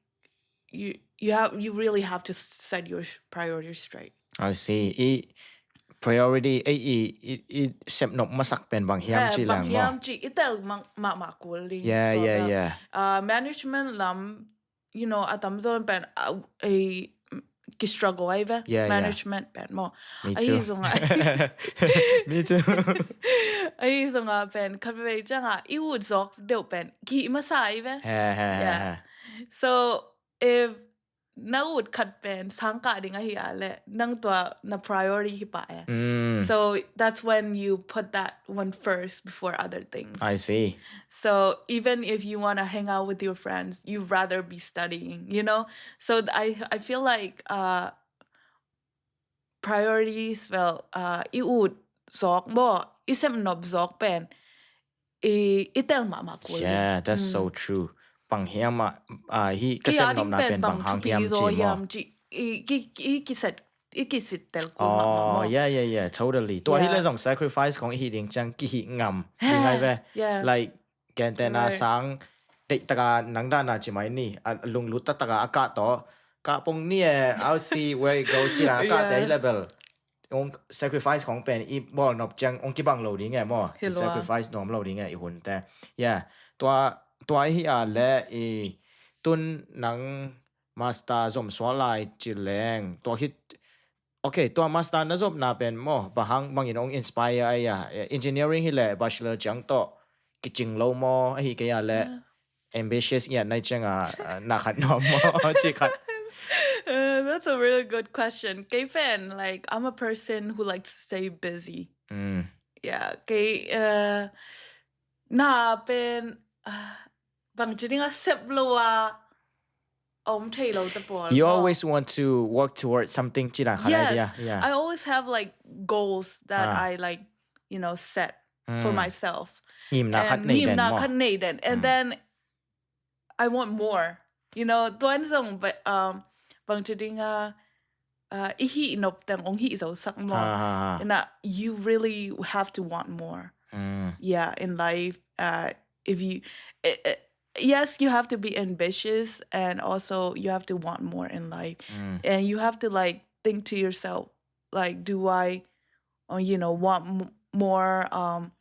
you, you have, you really have to set your priorities straight. I see. I priority, eh, i, i, i sep nop masak pen bang hiam ci lang maw? Bang hiam ci, i tel mah mah kul ding. Yeah, yeah, yeah. Uh, management lam, you know, a tamzaw in pen, uh, a, ki struggle ai ve. Yeah, yeah. Management pen maw. Me too. Ahi zonga. Me too. Ahi zonga pen khat vei cianga i ut zawk deuh pen ki masa ai ve. He, he, he, he. So if na ut khat pen sang kah ding ahi a le nang tua na priority hi pah e. So that's when you put that one first before other things. I see. So even if you want to hang out with your friends, you rather be studying, you know? So th- I, I feel like, uh, priorities, well, uh, i ut zawk maw, i sep nop zawk pen i, i tel mahmah kul. Yeah, that's so true. Bang hiam ah, ah, hi ka sep nopna pen bang hang hiam ci maw. I ki, i kiset, i kisit tel kul mahmah maw. Oh, yeah, yeah, yeah, totally. Tua hi le zong sacrifice kong i hi ding ciang ki hi ngam. Hi ngai ve. Yeah. Like, gentena sang deih taka nang dana ci mai ni, a lunglut taktak a kah tawh kah pong ni e, I'll see where it go ci na kah te hi le bel. Ong sacrifice khong pen i bawl nop ciang ong kibang lo ding e maw. Hi lua. Sacrifice nuam lo ding e i hun te. Yeah. Tua, tua hi a le i tun nang master zom sual lai ci leng. Tua hi, okay, tua master na zopna pen maw, bang hang bangin ong inspire ai a. Engineering hi le bachelor ciang tawh kicing lo maw, ahi kei a le ambitious i at nai cianga, uh, na khat nuam maw, ci khat. Uh, that's a really good question. Kei pen, like, I'm a person who likes to stay busy. Yeah, kei, uh, na pen, uh, bang ci ding a sep lo a om thei lo te pawl. You always want to work towards something ci dan khat ai dia. Yeah. I always have, like, goals that I, like, you know, set for Mm. myself. Ngimna khat And nei den ngimna maw? khat nei den. And Mm. then I want more. You know, tuan zong ba- um, bang ci ding a uh, i hih nop teng ong hih zo sak maw. Ha, ha, ha. Ina, you really have to want more. Mm. Yeah, in life, uh, if you, it, it, yes, you have to be ambitious, and also you have to want more in life. Mm. And you have to, like, think to yourself, like, do I, uh, you know, want m- more, um,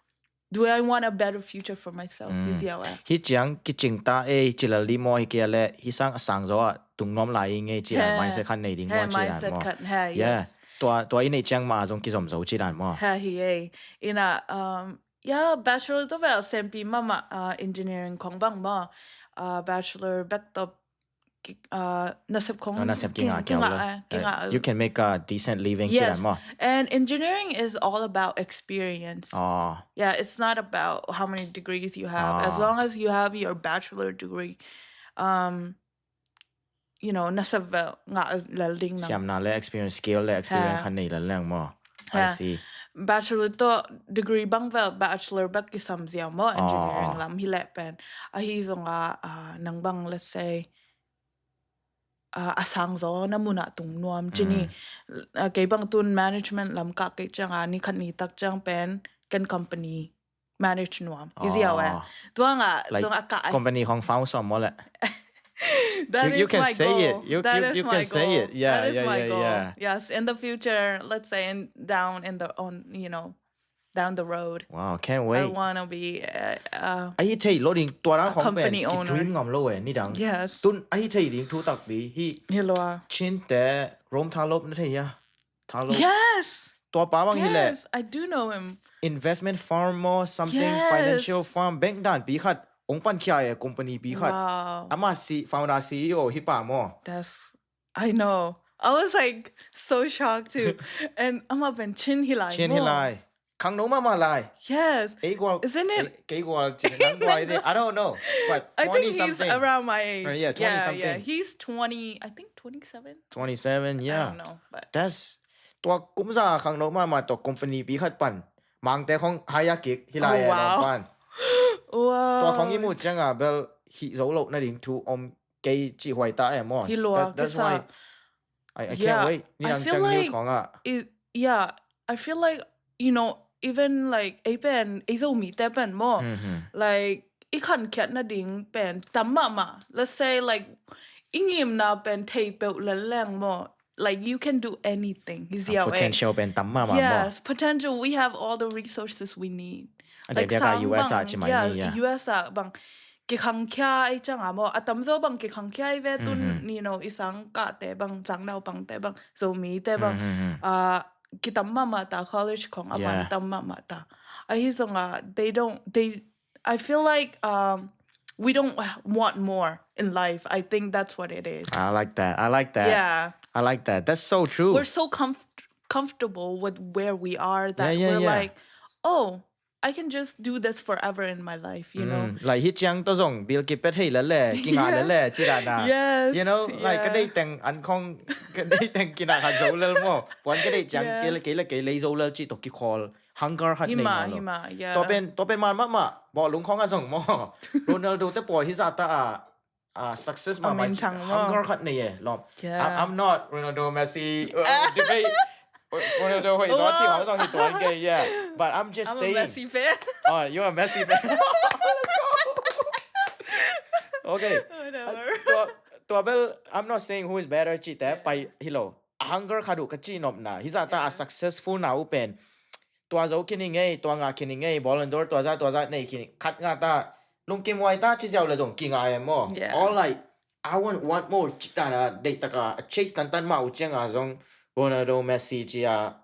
do I want a better future for myself? Mm. Is it, uh, Hi ciang kicing ta e, ci lel di maw, hi kia le, hi sang a sang zaw a, tung nuam lai i ngei ci a, He. mindset khat nei ding He, maw ci dan mindset maw. khat, he, Yeah. yes. Tua, tua i neih ciang ma zong kizom zo ci dan maw. He, hi e. Ina, um, yeah, bachelor to vel sempi mama, uh, engineering khong bang maw. Uh, bachelor bek top ki- uh, nasep khong No, nasep kinga king- kiau kinga, lo. uh, kinga, Uh, you can make a decent living ci yes. dan maw. And engineering is all about experience. Oh. Yeah, it's not about how many degrees you have. As Ah. long as you have your bachelor degree, um, you know, nasep vel nga lel ding na. Siamna le experience, skill le experience Ha. khat nei lel leng maw. I Ha. see. Bachelor to degree bang vel, bachelor bek kisam ziau maw, engineering Oh. lam hi leh pen. Ahi zong a, uh, nang bang, let's say, uh, a sang zaw na mun a tung nuam ci ni. Mm. Uh, kei bang tun management lam ka kei ciang a, ni khat ni tak ciang pen, ken company manage nuam. Is it, uh, Oh. tuang a, Like, tuang a ka. Company khong found some maw le. That You, you is can my say goal. it. You, That you, is you my can say goal. it. Yeah, That is yeah, my yeah, goal. Yeah. Yes, in the future, let's say in down in the on, you know, down the road. Wow, can't I wait. Wanna be uh, uh, Ahi thei lo ding tua dan a khong pen company ki owner. Dream ngam lo e ni dang. Yes. Tun ahi thei ding thu takpi hi. Hi lua. Chin te Rome Thalop na thei ya. Thalop. Yes. Tua pa bang hi le. Yes, I do know him. Investment firm maw, something, Yes. Financial firm, bank dan pi khat. Ong pan kia e company pi khat. Wow. Ama si founder C E O hi pa maw. That's, I know. I was, like, so shocked too. And ama pen Chin hi lai. Chin hi Maw. Lai. Khang no mama lai. Yes. Ei gual. Isn't it? Ei, kei gual chin nang gual ni. I don't know. But I twenty think he's something. around my age. Uh, yeah, twenty yeah, something. Yeah. He's twenty, I think twenty-seven. Twenty-seven, I yeah. Don't know, but That's tua kumza khang no mama tua company pi khat pan. Mang te khong haya kik hi lai Oh, e wow. Lam pan. Wow. Tua khong i mu ciang a bel hi zo lo na ding thu om kei ci huai ta e maw. Hi lua, That, that's kisa. Why I, I can't Yeah, wait. Ni I dang feel ciang news like khong a. It, yeah, I feel like, you know, even, like, ei pen, ei Zomi te pen maw. Mhm. Like, i khan khiat na ding pen tam mama. Let's say, like, i ngimna pen thei peuh lel leng maw. Like, you can do anything. Hi ziau e. Potential pen tam mama maw. Yes, potential. We have all the resources we need. A dek dek a sang U S a bang, ci mai yeah, ni, yeah. U S a bang kikhangkhia i ciang a maw. A tamzaw bang kikhangkhia i ve tun, Mhm. You know, i sang kah te bang, sang naupang te bang, Zomi te bang. Mhm. Uh, kitam mama ta, college khong a man Yeah. Tam mama ta. Ahi zong a, they don't, they, I feel like, um, we don't want more in life. I think that's what it is. I like that. I like that. Yeah. I like that. That's so true. We're so comf- comfortable with where we are that Yeah, yeah, we're yeah. Like, "Oh, I can just do this forever in my life," you know? Mm, like hi ciang to zong bil ki pet hei lele, ki ngai Yeah. Lele, ci da na. Yes, You know, like ka yeah. Dei teng an khong, ka Dei teng ki na khat zo lel maw. Puan ka Dei ciang Yeah. Kei le kei le kei lei zo lel ci to ki khol. Hunger khat nei Hima, na lo. Hima, yeah. Tua pen, tua pen man mama, bawlung khong a zong maw. Ronaldo te pawl hi za ta a, a success A mama min ci, thang maw. Hunger khat nei e, lom. Yeah. I'm, I'm not Ronaldo, Messi, uh, debate. Ronaldo hoi zo ci Wow. hong zong hi tuan kei, yeah. But I'm just I'm a saying. Messi fan. Oh, you're a Messi fan. Okay. Whatever. Tua, tua bel, I'm not saying who is better ci te, pai hi lo. A hunger khat uh ka ci nop na. Hi za ta a Yeah. Successful na uh pen. Tua zo kini ngei, tua nga kini ngei, Ballon d'Or, tua za, tua za nei kini. Khat nga ta, lungkim wai ta ci ziau le zong ki ngai e maw. Yeah. All like, I want, want more ci ta na, Dei taka, a chase tan tan ma uh ciang a zong, Ronaldo, Messi ci a,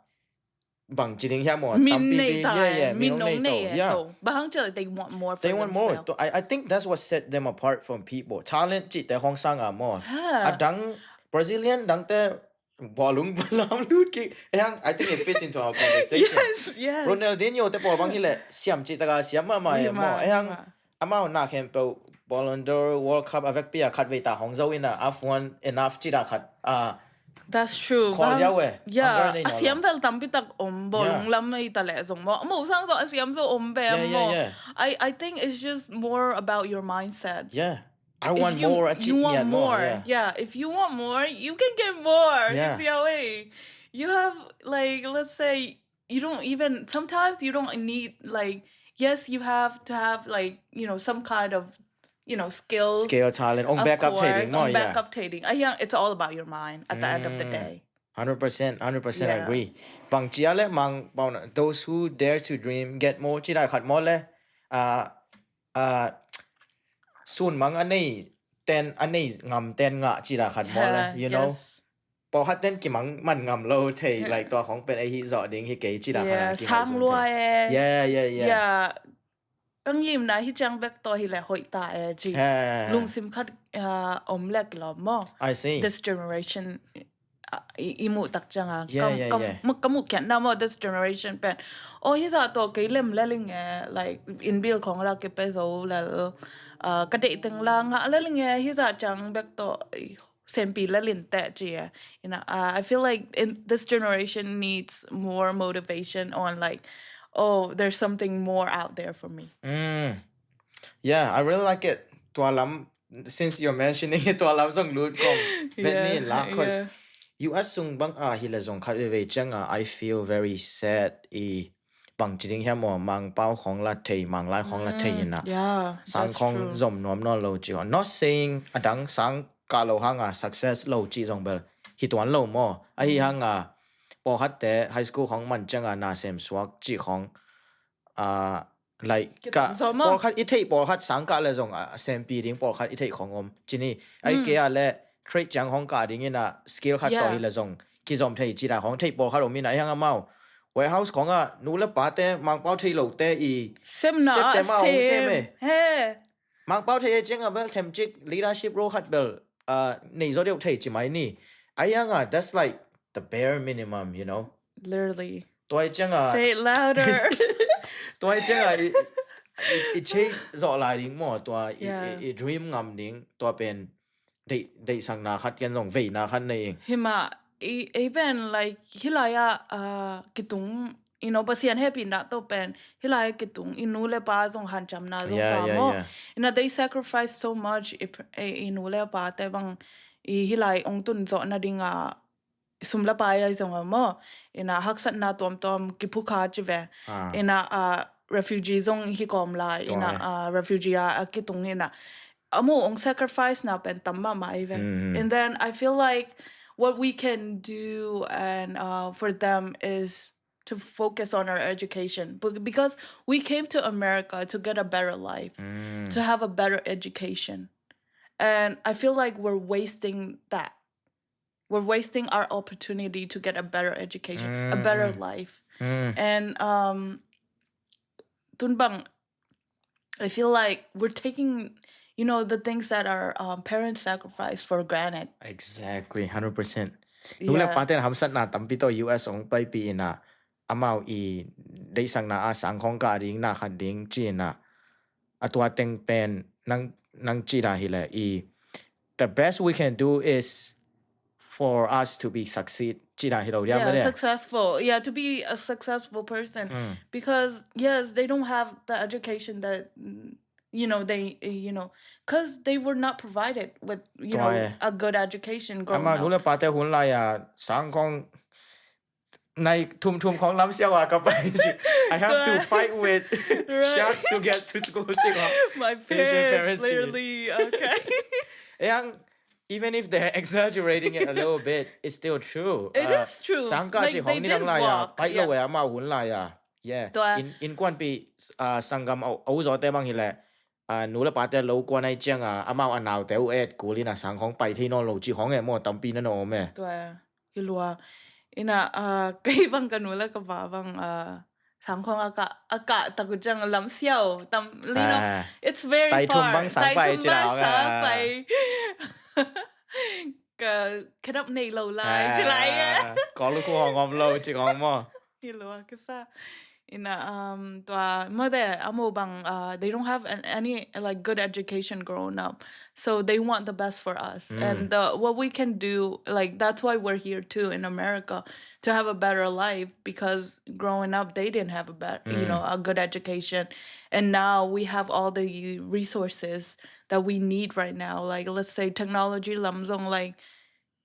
bang ci ding hia maw. Min Tampi nei pi, ta yeah, e. yeah, Min min nong nong nei nei e to, yeah. To. Bang hang ci la, they want more for They want more. Themselves. To, I, I think that's what set them apart from people. Talent ci te hong sang a maw. Ha. A dang Brazilian dang te bawlung balam lut ki. Ehang, I think it fits into our conversation. Yes, yes. Ronaldinho te pawl bang hi le siam ci taka siam mama e Hima, maw. Ehang, hima. Amau na khempeuh Ballon d'Or, World Cup a vekpi a khat vei ta hong zo ina, F one enough ci da khat. A, That's true. Khawl ziau eh. Yeah, a siam vel tampi tak om, bawlung lam ei ta leh zong maw. Mo sang zong a siam zong om ve maw. I I think it's just more about your mindset. Yeah. I want more. You want more. Yeah. If you want more, you can get more. You see how eh? You have, like, let's say, you don't even, sometimes you don't need, like, yes, you have to have, like, you know, some kind of, you know, skills, skill, talent, ong backup thei ding maw. Backup thei ding. I think it's all about your mind at the end of the day. Hundred percent, hundred percent agree. Bang cia le mang pau na, those who dare to dream get more, ci dai khat maw le. Ah, ah, sun mang a nei ten, a nei ngam ten ngah, ci dai khat maw le, you know. Pawlkhat ten kimang man ngam lo thei, like, tua khong pen ei hi zawh ding hi kei, ci dai khat. Sang lua e. Yeah, yeah, yeah. Ka ngimna hi ciang bek tawh hi leh hoih ta e ci. Lungsim khat om leh kilawm maw. I see. This generation, i muh tak ciang a, ka muh kiatna maw, this generation pen, oh, hi zah tawh kei lem lel ing e, like, inn bill khong la kipia zo lel, ka deih teng la ngah lel ing e, hi zah ciang bek tawh sempi lel inteh ci e. You know, uh, I feel like in this generation needs more motivation on, like, oh, there's something more out there for me. Yeah, I really like it. Tua lam, since you're mentioning it, tua lam zong lut kong vet ni la, cause U S sung bang a hi le zong khat veve ciang a, I feel very sad i bang ci ding hiam maw, Mangpau khong la thei, Manglai khong la thei ina. Sang khong zom nuam nawn lo ci khong. Not saying a dang sang kah lo hang a success lo ci zong bel hi tuan lo maw. Ahi hang a pawlkhat te high school khong man ciang a na sem suak ci khong. Like, pawlkhat i theih, pawlkhat sang kah le zong a sempi ding pawlkhat i theih khong om. Ci ni, ai kei a le trade ciang hong kah ding ina, skill khat tawh hi le zong kizom thei ci dai hong theih pawlkhat om ina, ai hang amau warehouse khong a nu le pa te Mangpau thei lo te i semna a sem e. Mangpau thei e ciang a bel themcik leadership role khat bel nei zaw deuh thei ci mai ni. Ai hang a, that's like the bare minimum, you know. Literally. Tua ciang a, say it louder. Tua ciang a i chase zawh lai ding maw, tua i dream ngam ding, tua pen deihsakna khat ken zong veina khat nei. Himah, i pen, like, hi lai a kitung, you know, Pasian hehpihna tawh pen hi lai a kitung i nu le pa zong hanciamna zong pa maw. Ina, they sacrifice so much, i nu le pa te bang i hi lai ong tun zawh nading a sum le pai ai zong a maw. Ina, haksatna tuamtuam kiphukha ci ve. Ina, refugee zong hi kawm lai. Ina, refugee a kitung ina, a mu ong sacrifice na pen tam mahmah ai ve. And then I feel like what we can do and, uh, for them is to focus on our education. Because we came to America to get a better life, to have a better education. And I feel like we're wasting that. We're wasting our opportunity to get a better education, a better life. And, um, tun bang, I feel like we're taking, you know, the things that our, um, parents sacrificed for granted. Exactly, hundred percent. Nu le pa ten hamsatna tampi tawh U S ong paipih ina, amau i deihsakna a sang khong kah ding, na khat ding ci ina, a tua teng pen nang, nang ci dan hi le i, the best we can do is for us to be succeed, ci dan hi lo diam. Yeah, successful. Yeah, to be a successful person. Because yes, they don't have the education that, you know, they, you know, because they were not provided with, you know, a good education growing up. Ama nu le pa te hun lai a sang khong nai thum thum khong lam siau a ka pai ci. I have to fight with sharks to get to school ci khong. My parents literally, okay. Yang, even if they're exaggerating it a little bit, it's still true. It is true. Sang kah ci khong ni dang lai a, pai lo e amau hun lai a. Yeah. Innkuanpih, sanggam a u zawte bang hi le, nu le pate lo kuan ai ciang a, amau a naute uh et kul in a sang khong pai thei nawn lo ci khong e maw, tampi na na om e. Tua, hi lua. Ina, kei bang ka nu le ka pa bang, sang khong a kah, a kah tak uh ciang lam siau tam li no. It's very far. Tai thum bang sang pai ci la, sang pai. Ka khedap nei lo lai ci lai e. Kawl lukhu hong om lo ci khong maw. Hi lua ka sa. Ina, um, tua, mode, amo bang, uh, they don't have an, any, like, good education growing up. So they want the best for us. And the, what we can do, like, that's why we're here too in America, to have a better life, because growing up, they didn't have a better, you know, a good education. And now we have all the resources that we need right now. Like, let's say technology lam zong, like,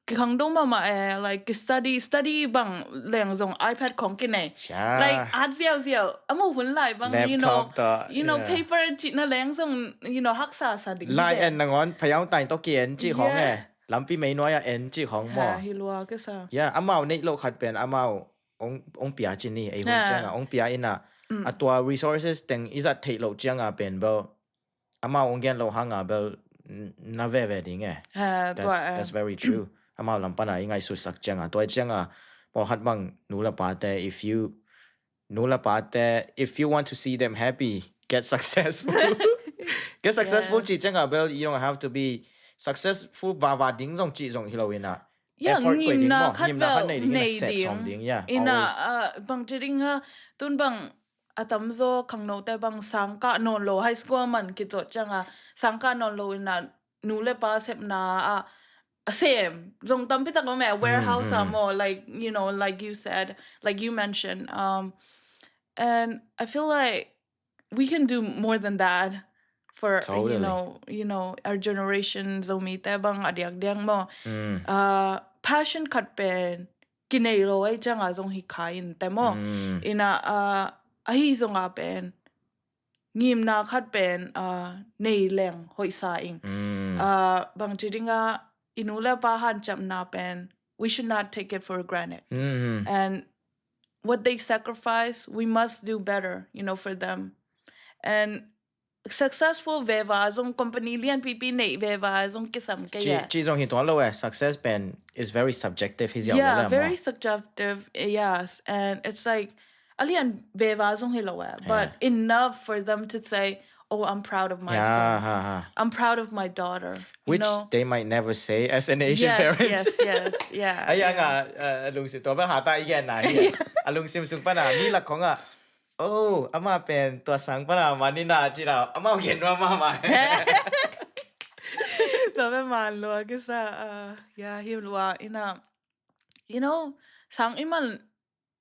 kikhang dong mahmah e, like, ki study, study bang leng zong iPad khong kinei. Sure. Like, at ziauziau, amu hun lai bang, you know, Laptop tawh, you know, yeah. Paper cihna leng zong, you know, haksa sa ding. Lai hi en nangawn, phayau tai tawh ki en cih khong e. Yeah. Lampi mei nuai a en cih khong maw. Ha, hi lua kisa. Yeah, amau neih loh khat pen, amau ong, ong pia ci ni, ei hun cianga, ong pia ina, a tua resources teng i zat theih loh cianga pen bel, amau ong gen loh hanga bel, n-, na veve ding e. Ha, that's, tua, eh. That's very true. Amau lam pana i ngaihsutsak cianga, tua cianga, pawlkhat bang nu le pate, if you, nu le pate, if you want to see them happy, get successful. Get successful. Yes. Cih cianga bel, you don't have to be successful vava ding zong cih zong hi lo ina. Yeah, effort koi ding ngimna maw, khat ngimna khat vel nei ding, nei set ding. Sawm ding, yeah, ina, always. Ah, bang ci ding a, tun bang a tamzaw khangnote bang sangkah nawn lo, high school man kizot cianga sangkah nawn lo ina, nu le pa sepna a, a sem zong tampi tak om e, warehouse a maw, like, you know, like you said, like you mentioned, um, and I feel like we can do more than that for, you know, you know, our generation, Zomite bang a diakdiak maw. Uh, passion khat pen kinei lo ai cianga zong hi kha in te maw. Ina, uh, ahi zonga pen ngimna khat pen, uh, nei leng hoihsa ing. Uh, bang ci dinga i nu le pa hanciamna pen, we should not take it for granted. And what they sacrifice, we must do better, you know, for them. And successful veva zong, company lianpipi nei veva zong kisam kei. Ci, ci zong hi tuan lo e, success pen is very subjective, hi ziau lo le maw. Yeah, very subjective, yes. And it's like, a lian veva zong hi lo e, but enough for them to say, "Oh, I'm proud of my son. I'm proud of my daughter." Which they might never say as an Asian parent. Yes, yes, yeah. Ai, anga, uh, a lungsim tua bel hata i gen na hi. A lungsim sung pana mi lak khonga, "Oh, ama pen tua sang pana manina," ci na, ama gen wa mama. Tua bel man lua kisa, uh, yeah, hi lua ina, you know, sang iman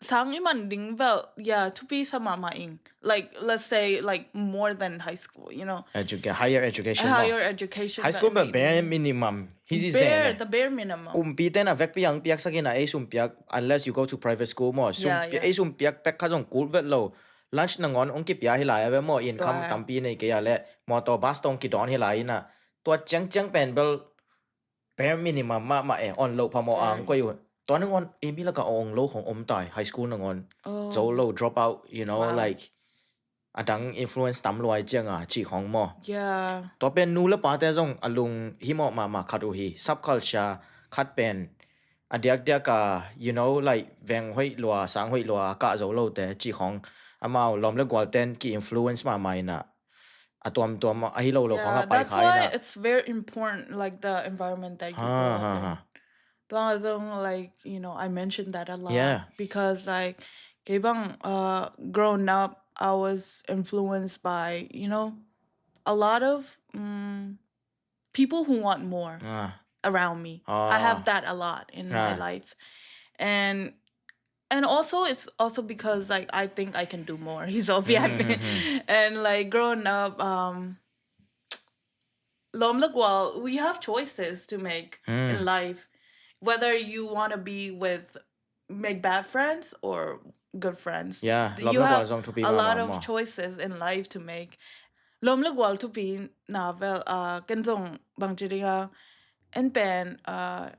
sang iman ding vel, yeah, thupi sa mahmah ing. Like, let's say, like, more than high school, you know. Educa-, higher education maw. Higher education. High school vel bare minimum. Hi zi zen e. The bare minimum. Kumpi ten a vekpi ang piak sakin a ei sum piak, unless you go to private school maw. Sum piak, ei sum piak pek kha zong kul vet lo. Lunch nangawn ong kipia hi lai a ve maw, income tampi nei kei a le. Motor bus tong kidon hi lai ina. Tua ciangciang pen bel bare minimum mahmah e, on lo phamawh ang koi uh. Tua nangawn, ei mi laka ong lo khong om tai, high school nangawn. Zo lo, drop out, you know, like, a dang influence tam luai cianga, ci khong maw. Yeah. Tua pen nu le pate zong a lung himawh mahmah khat uh hi, subculture khat pen, a diakdiak a, you know, like, veng hoih lua, sang hoih lua, kah zo lo te, ci khong, amau lawm le gual ten ki influence mahmah ina. A tuamtuam a hi lo lo khong a pai kha ina. That's why it's very important, like, the environment that you grow up in. Tua zong, like, you know, I mentioned that a lot. Yeah. Because, like, kei bang, uh, growing up, I was influenced by, you know, a lot of, mm, people who want more around me. I have that a lot in my life. And and also, it's also because, like, I think I can do more. He's obvious. And, like, growing up, um, lawm le gual, we have choices to make in life. Whether you want to be with, make bad friends or good friends. Yeah, you have a lot of choices in life to make. Lawm le gual thupi na vel, uh, ken zong bang ci dinga, en pen, uh,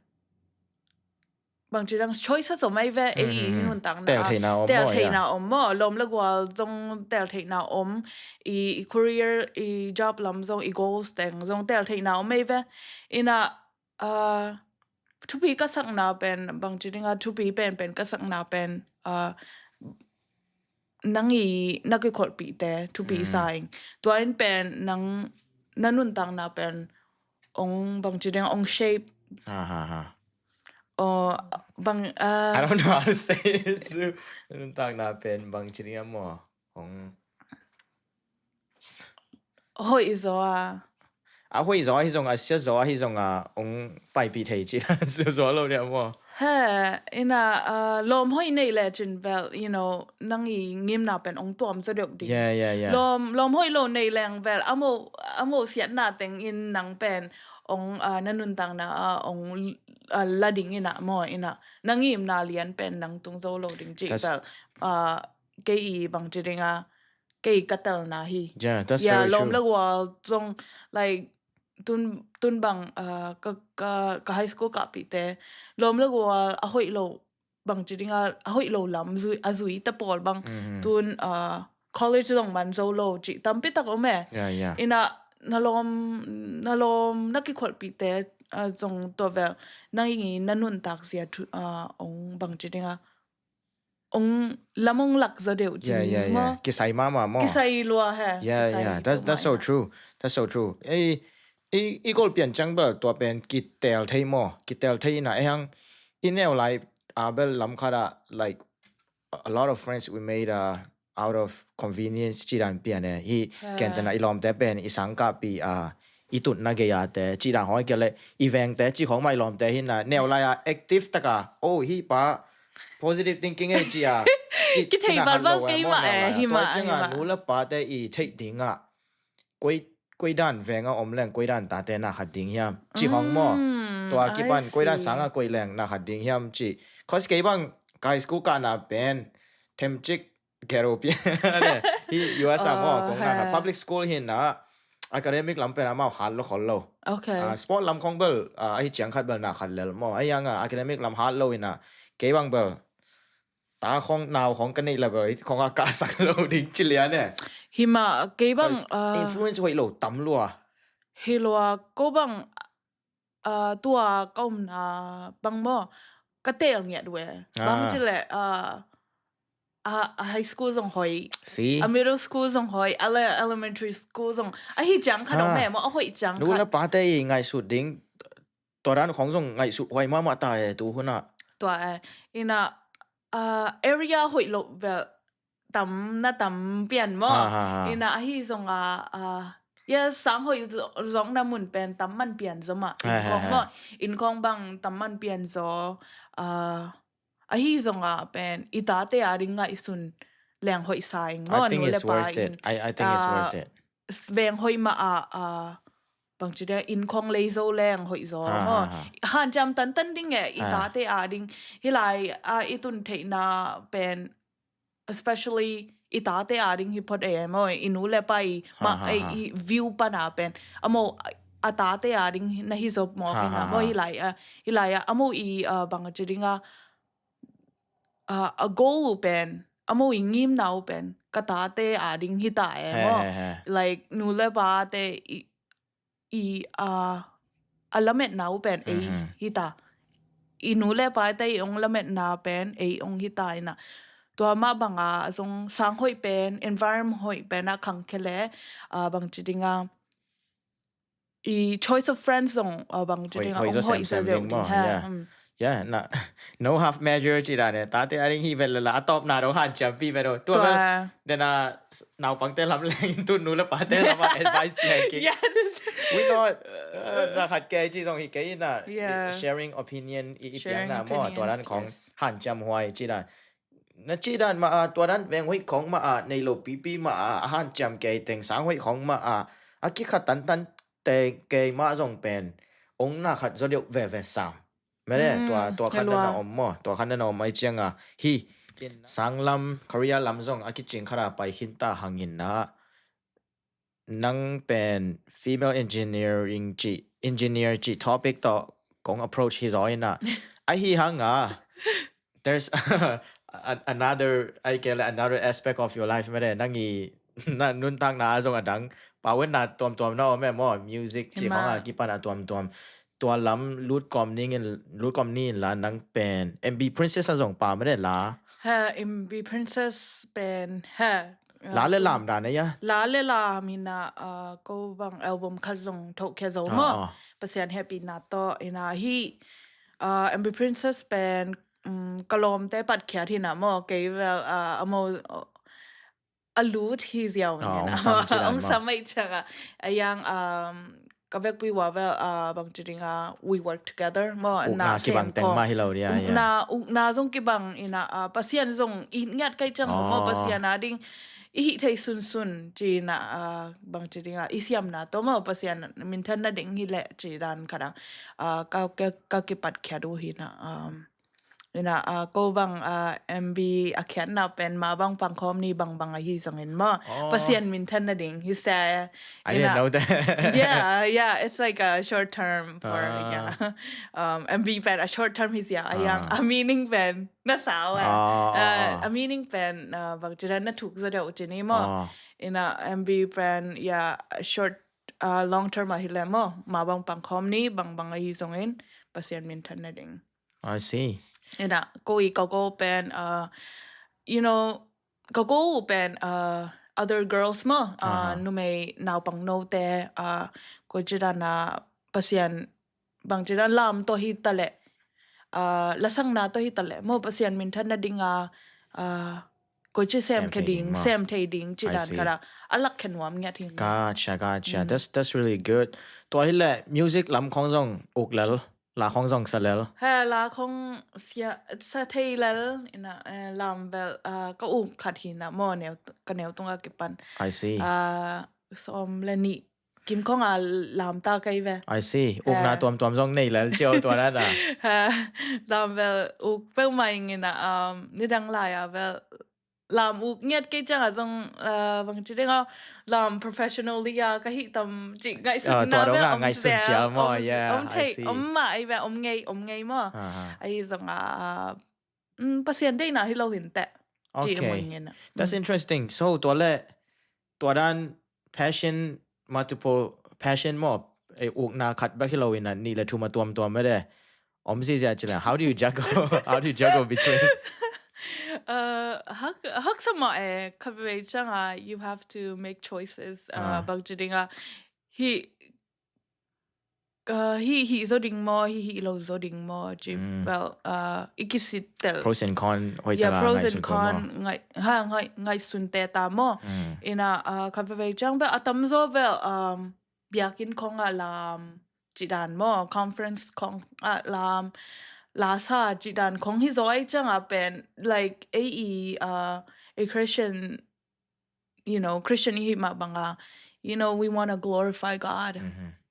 bang ci dang choice a zom ai ve, ei i nuntakna, tel theihna om maw, tel theihna om maw, lawm le gual zong tel theihna om, i, i career, i job lam zong, i goals teng zong tel theihna om ai ve. Ina, uh, thupi ka sakna pen, bang ci dinga thupi pen, pen ka sakna pen, uh, nang i na kikholhpihte thupi sa ing. Tua in pen nang na nuntakna pen ong bang ci ding ong shape. Oh, bang, ah, I don't know how to say it. So, nuntakna pen bang ci ding a maw? Hong hoih zaw a. A hoih zaw ahi zong a, sia zaw ahi zong a, hong paipih thei ci dan sia zaw lo dia maw? He, ina, ah, lawm hoih nei le cin bel, you know, nang i ngimna pen hong tuam zaw deuh ding. Yeah, yeah, yeah. Lawm, lawm hoih lo nei leng bel, a mo, a mo siatna teng in nang pen hong, ah, na nuntakna ah hong, ah, la ding ina maw ina. Nang ngimna lian pen nang tung zo lo ding ci That's- bel, ah, kei i bang ci ding a, kei ka telna hi. Yeah, that's Yeah, very lawm true. le gual zong, like, tun, tun bang, ah, ka, ka, ka high school kahpihte lawm le gual a hoih lo bang ci ding a, a hoih lo lam zui, a zui te pawl bang Mhm. Tun, ah, college zong man zo lo ci tampi tak om e. Yeah, yeah. Ina na lawm, na lawm na kikholhpihte, ah, zong tua vel nang i na nuntak zia thu, ah, hong bang ci ding a, hong lam hong lak zaw deuh ci Yeah, yeah, maw? Yeah. Kisai mama maw? Kisai lua he. Yeah, Kisai yeah. That's lua that's so mah ina. True. That's so true. Ei, i, i golpian ciang bel tua pen kitel thei maw? Kitel thei ina ei hang i neu lai a bel lam khat a, like, a lot of friends we made, uh, out of convenience ci dan pian e. Hi Ha. Ken tena i lawmte pen i sang kahpih a, i tutna gei a te ci dan hoi kia le i vengte ci khong mah i lawmte hi na neu lai a active taka, oh, hi pa positive thinking e ci a. Kithei Kina balbal hat lo kei e maw mah e, neu lai a. hi Tua mah, ciang hi a mah. Nu le pate i theih ding a koi, koi dan veng a om leng koi dan tate na khat ding hiam ci khong maw? Mm, Tua I kipan koi dan see. Sang a koi leng na khat ding hiam ci. Cause kei bang kai school kahna pen themcik ghetto pian e. Hi U S a maw, Oh, kong na khat ha. Public school hi na academic lam pen amau hat lo khol lo. Okay. Ah, sport lam khong bel, ah, ahi ciang khat bel na khat lel maw. Ahi ang a academic lam hat lo ina kei bang bel ta khong nau khong ka neih la bel khong a ka sak lo ding ci lian e. Hi mah, kei bang, Cause ah, influence hoih lo tam lua. Hi lua, ko bang, ah, tua ka omna bang maw, ka tel ngiat ve. Bang Ah. ci le, ah, ah, high school zong hoih, Si. A middle school zong hoih, ele-, elementary school zong. Ahi ciang khat om Ah. e maw, a hoih ciang Nu le khat. pate i ngaihsut ding tua dan khong zong ngaihsut huai mahmah ta e tu hun a. Tua e. Ina, ah, area hoih lo vel tam na tam pian maw. Ha, ha, ha. Ina ahi zong a, ah, ya sang hoih zo-, zong na mun pen tam man pian zo mah. Ha, ha, Innkhong ha. Maw. Innkhong bang tam man pian zo. Ah, ahi zong a pen i tate a ding ngaihsun leng hoih sa ing maw. I think Nu le it's pa worth it. in. I, I think it's Ah, worth it. Veng hoih mah a, ah, bang ci dia, innkhong lei zo leng hoih zo Ha, maw. ha, ha. Hanciam tantan ding e, i Ha. tate a ding. Hi lai, ah, i tun theihna pen, especially i tate a ding hi phot e maw, i nu le pa i, Ha, ma, ha, i, ha. i view pana pen. Amo, a tate a ding na hi zop maw, Ha, pen ha, a maw, ha. Hi lai, ah, hi lai, ah, amo i, ah, bang ci ding a, ah, a goal u pen, amo i ngimna u pen, ka tate a ding hi ta e He, maw. he, he. Like, nu le pa te i, i, ah, a lametna u pen ei Mhm. hi ta. I nu le pa te i ong lametna pen ei ong hi ta ina. Tua mah bang a zong sang hoih pen, environment hoih pen a khang khe le, ah, bang ci ding a, i choice of friends zong, ah, bang ci Hoih, ding a, hoih ong zo hoih sem sem zo ding ding maw, ha. yeah. Hmm. Yeah, na, no half measure ci dan e. Tate a ding hi vet le la, a tawpna dong hanciam pi vet o. Tua Tua. Vel, dena naupangte lam leng tu nu le pate lam a advice leng ki. Yes. We not, uh, na khat kei ci zong hi kei na, Yeah. sharing opinion i, i Sharing piang na maw, tua dan opinions, khong yes. Hanciam huai ci dan. Na ci dan mah a, tua dan veng hoih khong mah a, nei lo pipi mah a, a hanciam kei teng sang hoih khong mah a, a kikhat tantan te kei mah zong pen ong na khat zo deuh veve sam. Mede, Mm, tua, tua khan helua. Na om maw, tua khan na om ai ciang a. Hi, sang lam, career lam zong a kicing khat a pai khin ta hangin na. Nang pen female engineering ci, engineer ci topic tawh kong approach hi zaw ina. Ahi hang a, there's a, another, ai kei le another aspect of your life mede, nang i, na nuntakna a zong a dang, pawenna tuamtuam na om e maw, music ci Hi mah. Khong a kipan a tuamtuam. Tua lam lut kawm ning in, lut kawm ni in la nang pen M B Princess a zong pa mede la. Ha, M B Princess pen, ha. La le lam dan e ya. La le lam ina, ah, ko bang album khat zong tho khia zo Ah, maw. ah. Pasian hehpihna tawh ina hi, uh, M B Princess pen um, ka lawmte patkhiat hi na maw, kei vel uh, a mo a lut hi ziau ni na. Ong sam ci dan maw? Ong sam mai chang a. A yang um, ka vekpi wa vel uh, bang ci ding a we work together maw. Ukna kibang teng mah hi lo dia. Ukna zong kibang ina uh, Pasian zong i ngiat kai chang maw, Pasian a ding i hih thei sunsun ci na uh, bang ci ding a i siamna to maw, Pasian minthan na ding hi leh ci dan khat a uh, ka, ka, ka kipatkhiat uh hi na. Um, ina uh, ko bang uh, M B a khiatna pen ma bang pangkhawm ni bang bang ahi zongin maw, Pasian minthan na ding hi se. I didn't know that. Yeah, yeah, it's like a short term for yeah. Um, M B pen a short term hi sia, a yang a meaning pen na sau eh. Uh, a meaning pen uh, bang ci dan na thuk zaw deuh ci ni maw. Ina M B pen yeah, short uh, long term ahi leh maw, ma bang pangkhawm ni bang bang ahi zongin Pasian minthan na ding. I see. Ina ko i ka ko pen uh, you know, ka ko pen uh, other girls maw, uh, numei naupang note uh, ko ci dan a Pasian bang ci dan lam to hi ta leh uh, lasangna to hi ta leh maw, Pasian minthan na ding a uh, ko ci sem khe ding, sem thei ding ci dan khat a a lak khe nuam ngiat hi. Gotcha, gotcha. That's, that's really good. Tua hi leh music lam khong zong uk lel, la khong zong sa lel? He, la khong sia, sa thei lel ina uh, lam vel uh, ka uk khat hi na maw, neu, ka neu tung a kipan. I see. Uh, som le ni kim khong a lam ta kai ve. I see. Ukna tuamtuam zong nei lel cio tua na na. Lam vel uk peuh mai ngina um, ni dang lai a vel lam uk ngiat kei chang a zong uh, bang ci ding a lam professionally a ka hih tam ci ngaihsut na vel om ngaihsun zel, om, yeah, om thei, om ma ai ve, om ngei, om ngei maw. Ai zong a uh, um, Pasian deina hi lo hin teh. Ci mui ngina. That's interesting. So tua le tua dan passion, multiple passion maw, ei ukna khat bek hi lo ina ni le thum a tuamtuam mede om zizia ci le, how do you juggle? How do you juggle between? Uh, hak, hak sama eh, kavei chang a you have to make choices. Uh, bang ci ding a hi uh, hi hi zo ding maw, hi hi lo zo ding maw ci. Well uh, i kisit tel pros and con hoi yeah, pros and con ngai ha ngai ngai sun te ta maw. Ina uh, kavei chang vel a tam zo vel um, biakin khong a lam ci dan maw, conference khong a lam, lasa ci dan khong hi zo ai chang a pen like ei i uh, a Christian, you know, Christian i hi mah bang a, you know, we want to glorify God.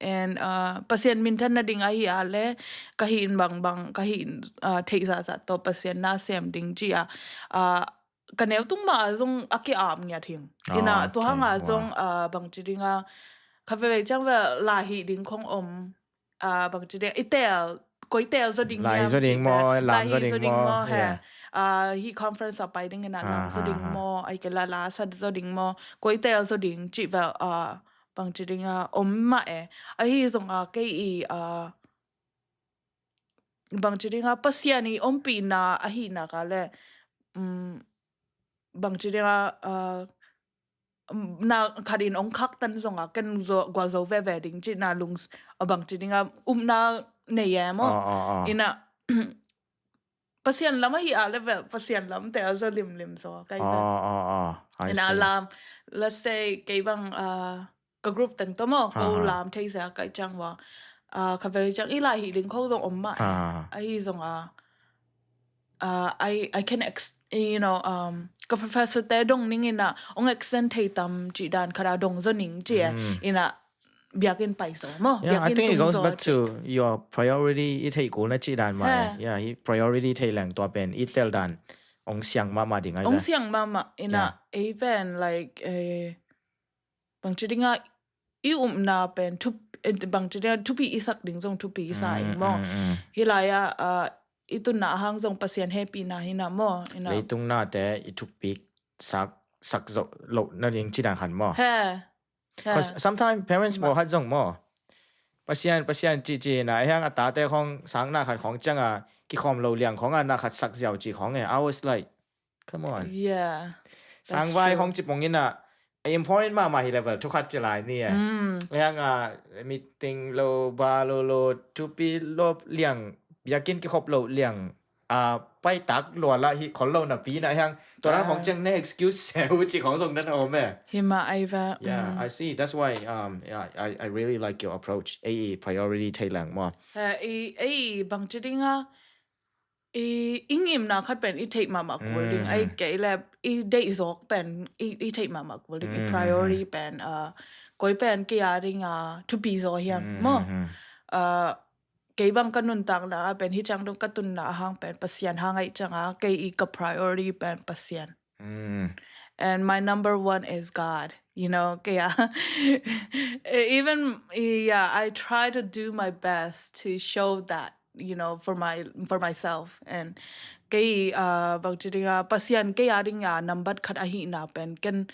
And uh, Pasian minthan na ding ahi a le ka hi in bang bang, ka hi in uh, thei za za to Pasian na sem ding ci a uh, ka neu tung ma zong a ki am ngiat hing. Ina tu hang a zong uh, bang ci ding a kavei chang vel la hi ding khong om uh, bang ci ding i tel, koi tel zo ding lai zo ding maw, lam zo ding maw he. Uh, hi conference a pai ding ina lam zo ding maw, ai ke la lasa zo ding maw, koi tel zo ding ci vel uh, bang ci ding a om ma e. Ahi zong a kei i uh, bang ci ding a Pasian i ompihna ahi na ka le um, bang ci ding a uh, na khat in ong khak tan zong a ken gual zo veve ding ci na lung a bang ci ding a upna nei e maw. Ina Pasian lam ahi a le vel Pasian lam te a zo limlim zo kai vel. Ina lam, let's say kei bang uh, ka group teng to maw, ko lam thei sia kai chang wa uh, kavei chang i lai hi ling khong zong om ma ahi zong a uh, I, I can ex you know um, ka professor te dong ning ina ong extend thei tam ci dan khat a dong zo ning ci e. Ina biakin pai zo maw. Yeah, I think it goes back to your priority i thei kul na ci dan ma. Yeah, hi priority thei leng tua pen i tel dan ong siang mama ding ai. Ong siang mama ina ei pen like eh, bang ci ding a i umna pen thup eh, bang ci ding a thupi i sak ding zong thupi i sa ing maw. Hi lai a uh, i tunna hang zong Pasian hepina hi na maw. Ina leitung nate i thupi sak, sak zo lo na ding ci dan khan maw. He. Because sometimes parents bawhat zong maw, Pasian, Pasian ci ci na hiang a tate khong sang na khat khong ciang a kikhawm lo liang khong a na khat sak ziau ci khong e. I was like, come on. Yeah. Sang vai khong ci pong in a important mama hi level thu khat ci lai ni e. Hiang a meeting lo ba lo lo thupi lo liang Biakinn kikhop lo liang, ah, paitak lua lah hi khol lo napi na hiang. Tua dan khong ciang na excuse seu ci khong zong na om e. Hi mah ai ve. Yeah, I see. That's why um yeah, I, I really like your approach. Ei priority thei leng maw. Ei, ei bang ci ding a, i, i ngimna khat pen i theih mahmah kul ding. Ei kei le i deih zawk pen i, i theih mahmah kul ding. I priority pen, uh, koi pen kei a ding a thupi zaw hiam maw. Uh, kei bang ka nuntakna a pen hi ciang dong ka tunna a hang pen Pasian hang aih ciang a, kei i ka priority pen Pasian. And my number one is God. You know, kei a, even, yeah, I try to do my best to show that, you know, for my, for myself. And kei, uh, bang ci ding a, Pasian kei a ding a nambat khat ahihna pen ken,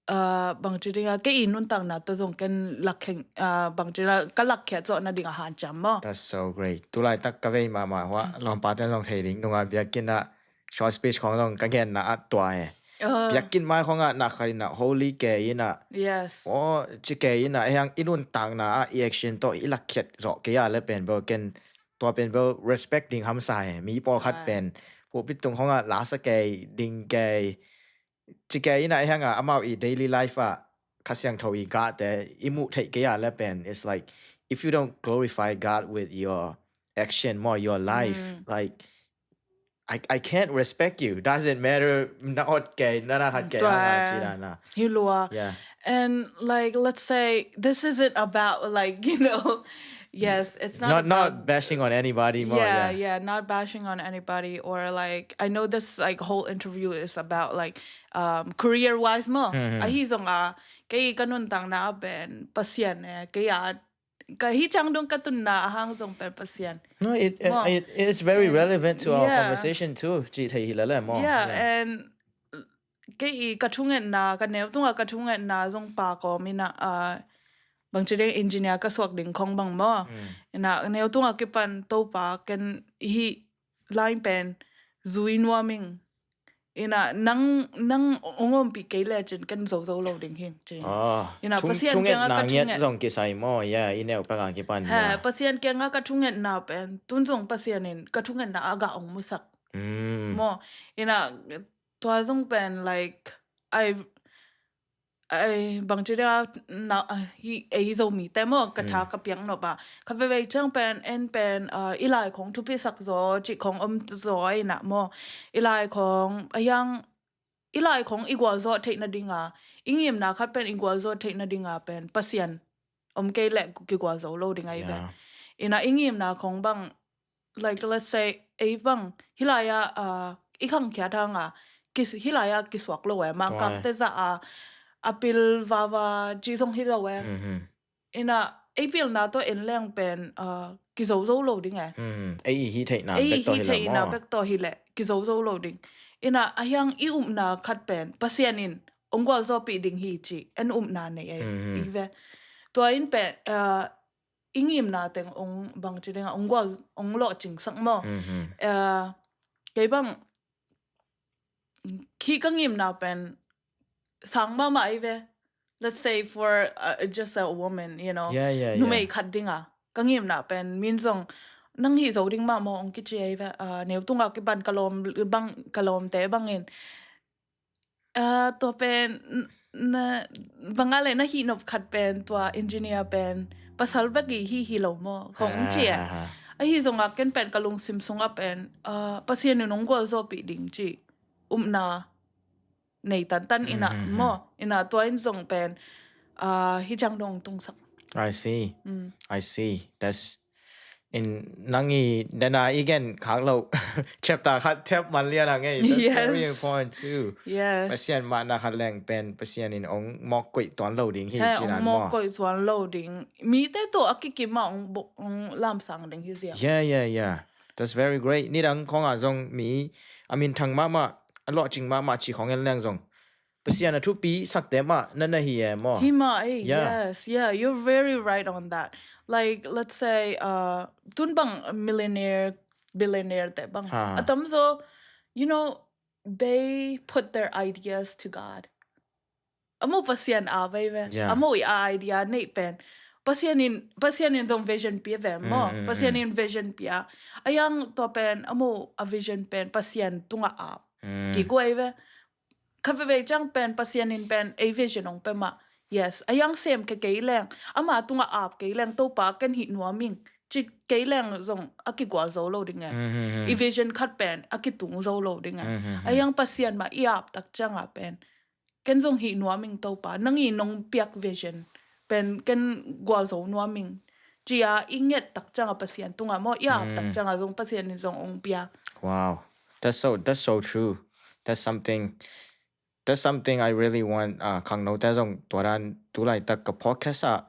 uh, bang ci ding a, kei i nuntakna tawh zong ken lakheng, uh, bang ci ding a, ka lakkhiat zawh nading a hanciam maw. That's so great. Tulaitak ka vei mahmah hua lawmpate zong thei ding nunga biakinn a short speech khong zong ka genna a tua e. Biakinn mai khong a na khat in a holy kei in a. Yes. Aw, ci kei in a, hiang i nuntakna a i action tawh i lakkhiat zawh kei a le pen bel ken tua pen bel respect ding hamsa e. Mi pawlkhat pen pulpit tung khong a lasa kei, ding kei, ci kei in a, hiang a amau i daily life a Kha Siangtho i gahte i muh theih kei a le pen, it's like, if you don't glorify God with your action maw, your life, like, I, I can't respect you. Doesn't matter na ot kei, na na khat kei, Tua hanga ci dan a. Hi lua. Yeah. And like, let's say this isn't about, like, you know, yes, it's not Not about not bashing on anybody maw. yeah, Yeah. Yeah, not bashing on anybody, or like, I know this, like, whole interview is about, like, um, career wise maw. Ahi zong a, kei ka nuntakna a pen Pasian e, kei a, ka hi ciang dong ka tunna a hang zong pen Pasian. No, it, it, Maw. it it's very relevant to our Yeah. Conversation too. Ci thei hi lala maw. Yeah, and kei i ka thungetna, ka neu tunga ka thungetna zong pa kawm in a, uh, bang ci ding engineer ka suak ding khong bang maw. In a neu tunga kipan Topa ken hi line pen zui nuam ing. In a nang, nang ong ompih kei le cin ken zozo lo ding hi ci. Ah, In a thung- Pasian kianga thungetna ka ngiat thunget. Zong kisai maw. Yeah, i neu panga kipan. Ha, Pasian kianga ka thungetna pen tun zong Pasian in ka thungetna a gah ong musak. Mm. Maw, in a tua zong pen, like, I, I bang ci ding a, na, hi, ei Zomite maw, ka tha ka piak nop a. Kha veivei ciang pen, en pen, uh, i lai khong thupisak zaw, ci khong om zaw in a maw. I lai khong, a hiang, i lai khong i gualzawh theih nading a, i ngimna khat pen i gualzawh theih nading a pen Pasian om kei le kigual zo lo ding ahi ve. Yeah. In a i ngimna khong bang, like, let's say, ei bang, hi lai a, uh, i khangkhia thang a, kis-, hi lai a kisuak lo e, mangkang te za a, a pil vava, ci zong hi lo e. Mm-hmm. In a, ei pilna tawh en leng pen, uh, kizozo lo ding e. Mm-hmm. Ei i hi theihna Ei bek tawh hi hi theihna la maw. Bek tawh hi le, kizozo lo ding. In a, a hiang i upna khat pen, Pasian in, ong gualzawhpih ding hi ci, en upna nei e, Mhm. i ve. Tua in pen, uh, i ngimna teng ong bang ci ding a, ong gual, ong lawhcingsak maw. Mhm. Uh, kei bang, khi ka ngimna pen, sang mahmah i ve. Let's say for, uh, just a woman, you know. Yeah, yeah, Numei yeah. Khat ding a. Ka ngimna pen, min zong, nang hi zo ding mah maw ong kici i ve. Uh, neu tunga kipan ka lawm, bang, ka lawmte bangin. Ah, tua pen, n-, na, banga le na hi nop khat pen, tua engineer pen, pasal bek i hi hi lo maw, kong ci e. Ha, ha, ha. Ahi zonga ken pen ka lungsim sunga pen, ah, Pasian in ong gualzawhpih ding ci. Upna, nei tantan in a, Mhm, mhm. Maw, in a tua in zong pen, ah, hi ciang dong tungsak. I see. Mm. I see. That's in nang i dena i gen khak lo. Chapter khat thep man lian a ngei. That's very Yes. Important too. Yes. Pasian mahna khat leng pen Pasian in ong mawk koih tuan lo ding hi He, ci ong nan mawk maw. Koih tuan lo ding. Mite tawh a kikim a ong bo-, ong lamsang ding hi zia. Yeah, yeah, yeah. That's very great. Nidang khong a zong mi a minthang mahmah, a lawhcing mahmah ci khong en leng zong. Pasian a thupi sakte mah na na hi e maw. Hi mah, eh, Yeah. Yes, yeah, you're very right on that. Like, let's say, uh, tun bang millionaire, billionaire te bang. Ha. A tamzaw, you know, they put their ideas to God. A maw Pasian a vei ve. Yeah. A maw i a idea nei pen. Pasian in, Pasian in dong vision pia ve maw. Mm, mm, Pasian mm. in vision pia. A yang tua pen, a mo a vision pen, Pasian tunga ap. Mm. Kikuai ve. Kha veve ciang pen, Pasian in pen, ei vision ong pe mah. Yes. A yang sem ke kei leng. Ama tunga ap kei leng, Topa ken hih nuaming. Ci kei leng zong a kigual zo lo ding e. Mm, mm, mm. I vision khat pen, a kitung zo lo ding e. Mm, mm, mm. A yang Pasian mah i ap tak ciang a pen. Ken zong hih nuaming Topa, nang i nong piak vision pen ken gualzo nuaming. Cia i nget tak cianga Pasian tunga maw, i ap tak cianga zong Pasian in zong ong pia. Wow. That's so, that's so true. That's something, that's something I really want, uh, khangno te zong tua dan tu laitak ka podcast ah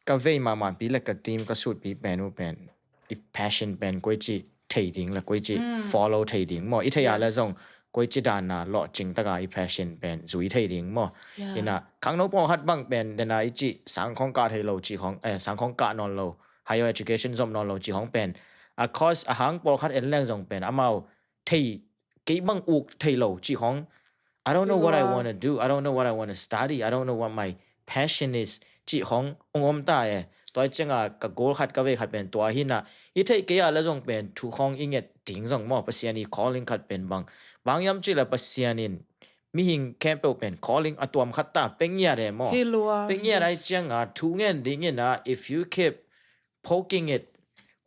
ka vei mahmah pi le ka team ka sut pi pen uh pen i passion pen koi ci thei ding le koi ci follow thei ding maw. I thei a le zong koi ci dan a lawh cing taka i passion pen zui thei ding maw. Ina khangno pawlkhat bang pen dena i ci sang khong kah thei lo ci khong, eh, sang khong kah nawn lo, higher education zom nawn lo ci khong pen a course a hang pawlkhat en leng zong pen amau thei, kei bang uk thei lo ci khong. I don't know what I want to do. I don't know what I want to study. I don't know what my passion is ci khong ong om ta e. Tua cianga ka goal khat ka vei khat pen tua hina. I thei kei a le zong pen thu khong i nget ding zong maw, Pasian i calling khat pen bang. Bang yam ci le Pasian in mihing khempeuh pen calling a tuam khat ta pengiat e maw. Pengiat ai cianga thu ngen ding ina, if you keep poking it,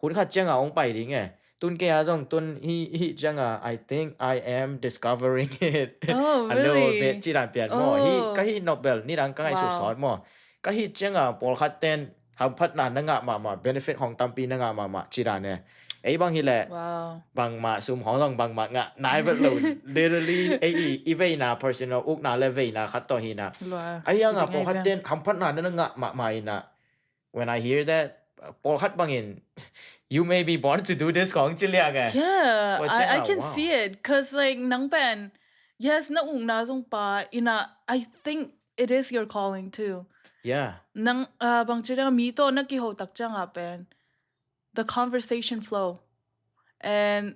hun khat cianga ong pai ding e. Tun kei a zong tun hi, hi cianga I think I am discovering it. Oh, a little bit ci dan pian maw. Hi, ka hi nopbel nidang ka ngai su sawt maw. Ka hi cianga pawlkhat ten hamphatna na ngah mahmah, benefit khong tampi na ngah mahmah ci dan e. Ei bang hi le bangmah sum khong zong bangmah ngah nai vet lo. Literally ei i, i veina personal ukna le veina khat tawh hina. A hianga pawlkhat ten hamphatna na ngah mahmah ina. When I hear that, uh, pawlkhat bangin, you may be born to do this khong ci liang e. Yeah, I, I can see it. Cause like nang pen, yes, na ukna zong pa ina, I think it is your calling too. Yeah. Nang, uh, bang ci liang mi to na kiho tak cianga pen the conversation flow. And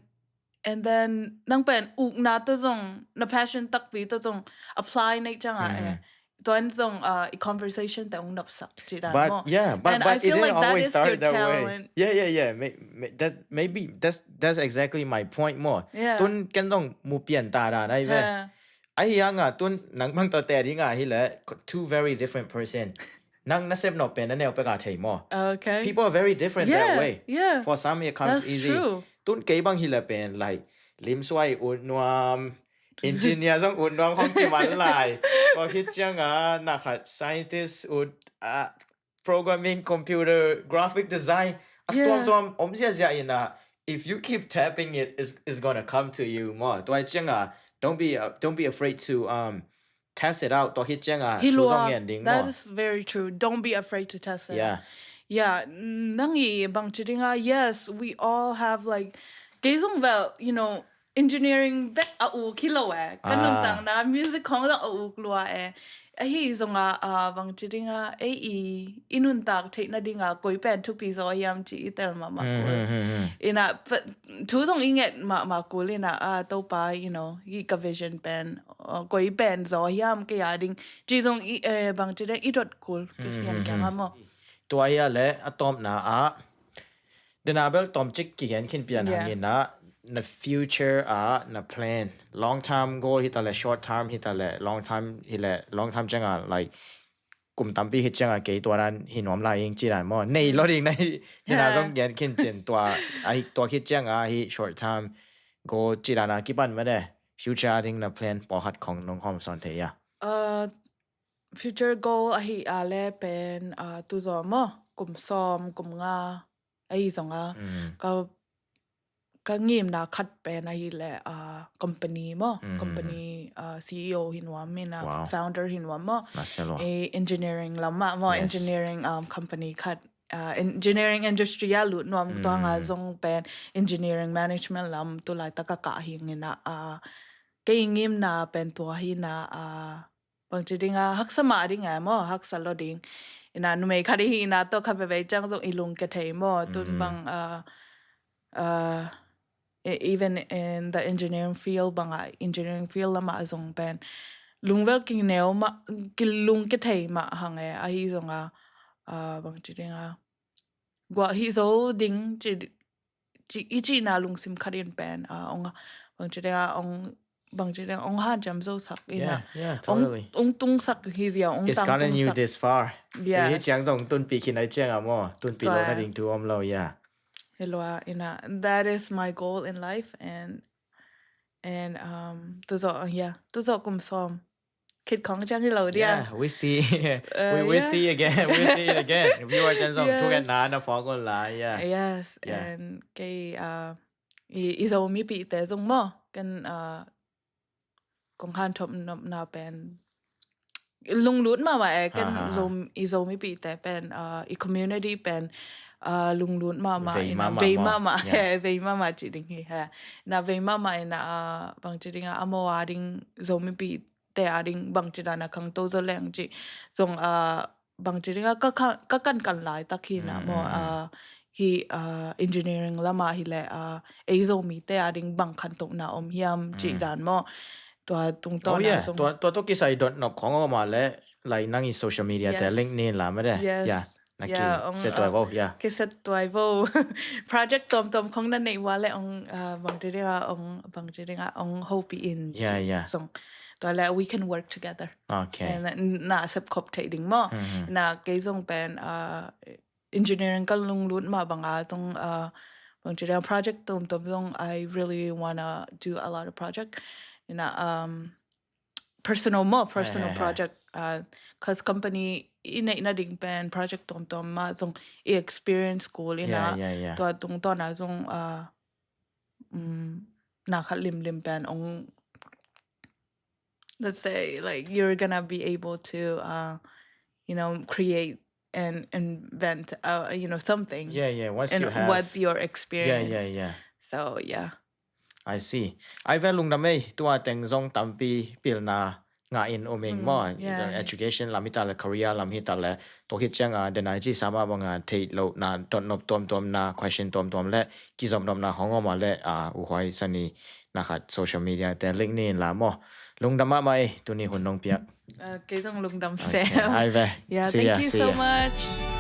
And then nang pen ukna to zong, na passion takpi to zong apply nei cianga e. Tuan zong, uh, i conversation te ong nopsak ci dan maw. But yeah, but, and but I feel like that is your talent. Yeah, yeah, yeah. May, may, that, maybe that's, that's exactly my point maw. Yeah. Tun ken zong mu pian ta dan ai ve. Ahi hanga tun nang bang to te ding ahi le two very different person. Nang na sep nop pen na neu peka thei maw. Okay. People are very different that way. Yeah. For some it comes easy. That's true. Tun kei bang hi le pen like limsuai ut nuam, engineer zong ut nuam khong ci man lai. Ko hit cianga na khat scientist ut, uh, programming, computer, graphic design. A tuamtuam om ziazia ina, if you keep tapping it, it's, it's gonna come to you maw. Tua cianga don't be, uh, don't be afraid to, um, test it out. Tua hit cianga thu zong ngen ding maw. That is very true. Don't be afraid to test it out. Yeah. Yeah, nang i bang ci dinga, yes, we all have like, kei zong vel, you know, engineering bek a uk hi lo e. Ka nuntakna music khong zong a uk lua e. Ahi zonga, uh, bang ci dinga, ei i, i nuntak theihna dinga koi pen thupi zaw hiam ci i tel mahmah kul. Ina thu zong i nget mahmah kul ina, uh, Topa, you know, i ka vision pen, uh, koi pen zaw hiam kei a ding ci zong i, eh, bang ci dinga i dot kul Pasian kianga maw. Tua hi a le a tawpna ah dena bel tawmcik kigen khin pian hangin ah na future ah na plan, long term goal hi ta le, short term hi ta le, long term hi le, long term cianga like kum tampi hi cianga kei tua dan hi nuam lai ing ci dan maw. Nei lo ding na hi dena zong gen khin cin tua, ahi tua hi cianga hi short term goal ci dan a kipan mah de, future ding na plan pawlkhat khong nong hawm sawn thei a. Uh, future goal ahi a le pen, uh, tu zaw maw, kum sawm, kum nga, ahi zonga ka, ka ngimna khat pen ahi le, uh, company maw, company, uh, C E O hi nuam ina, founder hi nuam maw. Eh, engineering lam ah maw, engineering, um, company khat, uh, engineering industry a lut nuam tuanga zong pen engineering management lam tu laitak a kah hi ina, uh, kei ngimna pen tua hi ina, uh, bang ci dinga haksa mah ding a maw, haksa lo ding. Ina numei khat i hi ina tawh kha veve ciang zong i lung ke thei maw. Tun bang, uh, uh, e-, even in the engineering field banga, engineering field lama zong pen lungvel kineu mah, kilung ke thei mah hang e, ahi zonga, uh, bang ci ding a, guah hi zo ding ci, ci, i cihna lungsim khat in pen uh, ong bang ci ding a ong bang ci ding a ong hanciam zo sak ina. Yeah, yeah, Ong totally. Ong tung sak hi zia ong It's tang gotten tung you sak. This far. Yes. Hi ciang zong tunpi khin ai ciang a maw. Tunpi lo Tua. Na ding tu om lo, yeah. Hi lo a ina, that is my goal in life and and um tu zo, yeah, tu zo kum som. Khit khong ciang hi lo dia. Yeah, we see. Uh, we we yeah. see again. We see it again. Viewer ciang zong tu kan Yes. Na na fong on la, yeah. Yes, Yeah. And kei uh i i Zomi pi te zong maw kan uh kong han thop nop na pen lunglut mama e kan Ha, ha, ha. Zom i Zomi pi te pen uh i community pen uh lunglut mama Vei ina mama vei maw. Mama Yeah. he vei mama ci ding hi he na vei mama ina uh bang ci ding a amo a ding Zomi pi te a ding bang ci dan a khangto zo leng ci zong uh bang ci ding a ka ka ka kan kan lai tak hi na Mm, maw mm, mm. uh hi uh engineering lama hi le uh ei Zomi te a ding bang khanto na om hiam ci Mm. Dan maw tua tung to Oh na yeah, zong tua tua tu kisai dot nop khong om a le lai nang i social media te Yes. link ni la ma de. Yes. Yeah. Na ki Yeah, ong, se tuai uh, vo, yeah. Ki set tuai vo. Project tom tom khong na nei wa le ong uh, bang ci ding a ong bang ci ding a ong hopi in Yeah, ci yeah. Zong tua le we can work together. Okay. And na sep khop thei ding maw. Mhm. Na kei zong pen uh engineering kan lunglut ma bang a tung uh bang ci ding project tom tom zong I really wanna do a lot of project. Na um personal maw personal He, he, he. Project uh cause company i neih na ding pen project tom tom ma zong i experience kul ina. Yeah, yeah, yeah. Tua tung to na zong uh um na khat lim lim pen ong let's say like you're gonna be able to uh you know create and invent uh you know something Yeah, yeah. Once and you have what your Yeah, experience. Yeah, yeah. So yeah. I see. Ai ve lungdam ei, tua teng zong tampi pilna nga in um ing Mm, maw. yeah. Education lam hi ta le, career lam hi ta le, tua khit ciang a, den ai ci sama bang a, thei lo na, dot nop tuam tuam na, question tuam tuam le, kizom nop na hong om a le, a, u huai sani na khat social media te link ni in la maw. Lungdam mah mai, tuni hun nong piak. Uh, kei zong lungdam Okay, sem. Ai ve. Yeah, See thank ya, you see so ya. Much.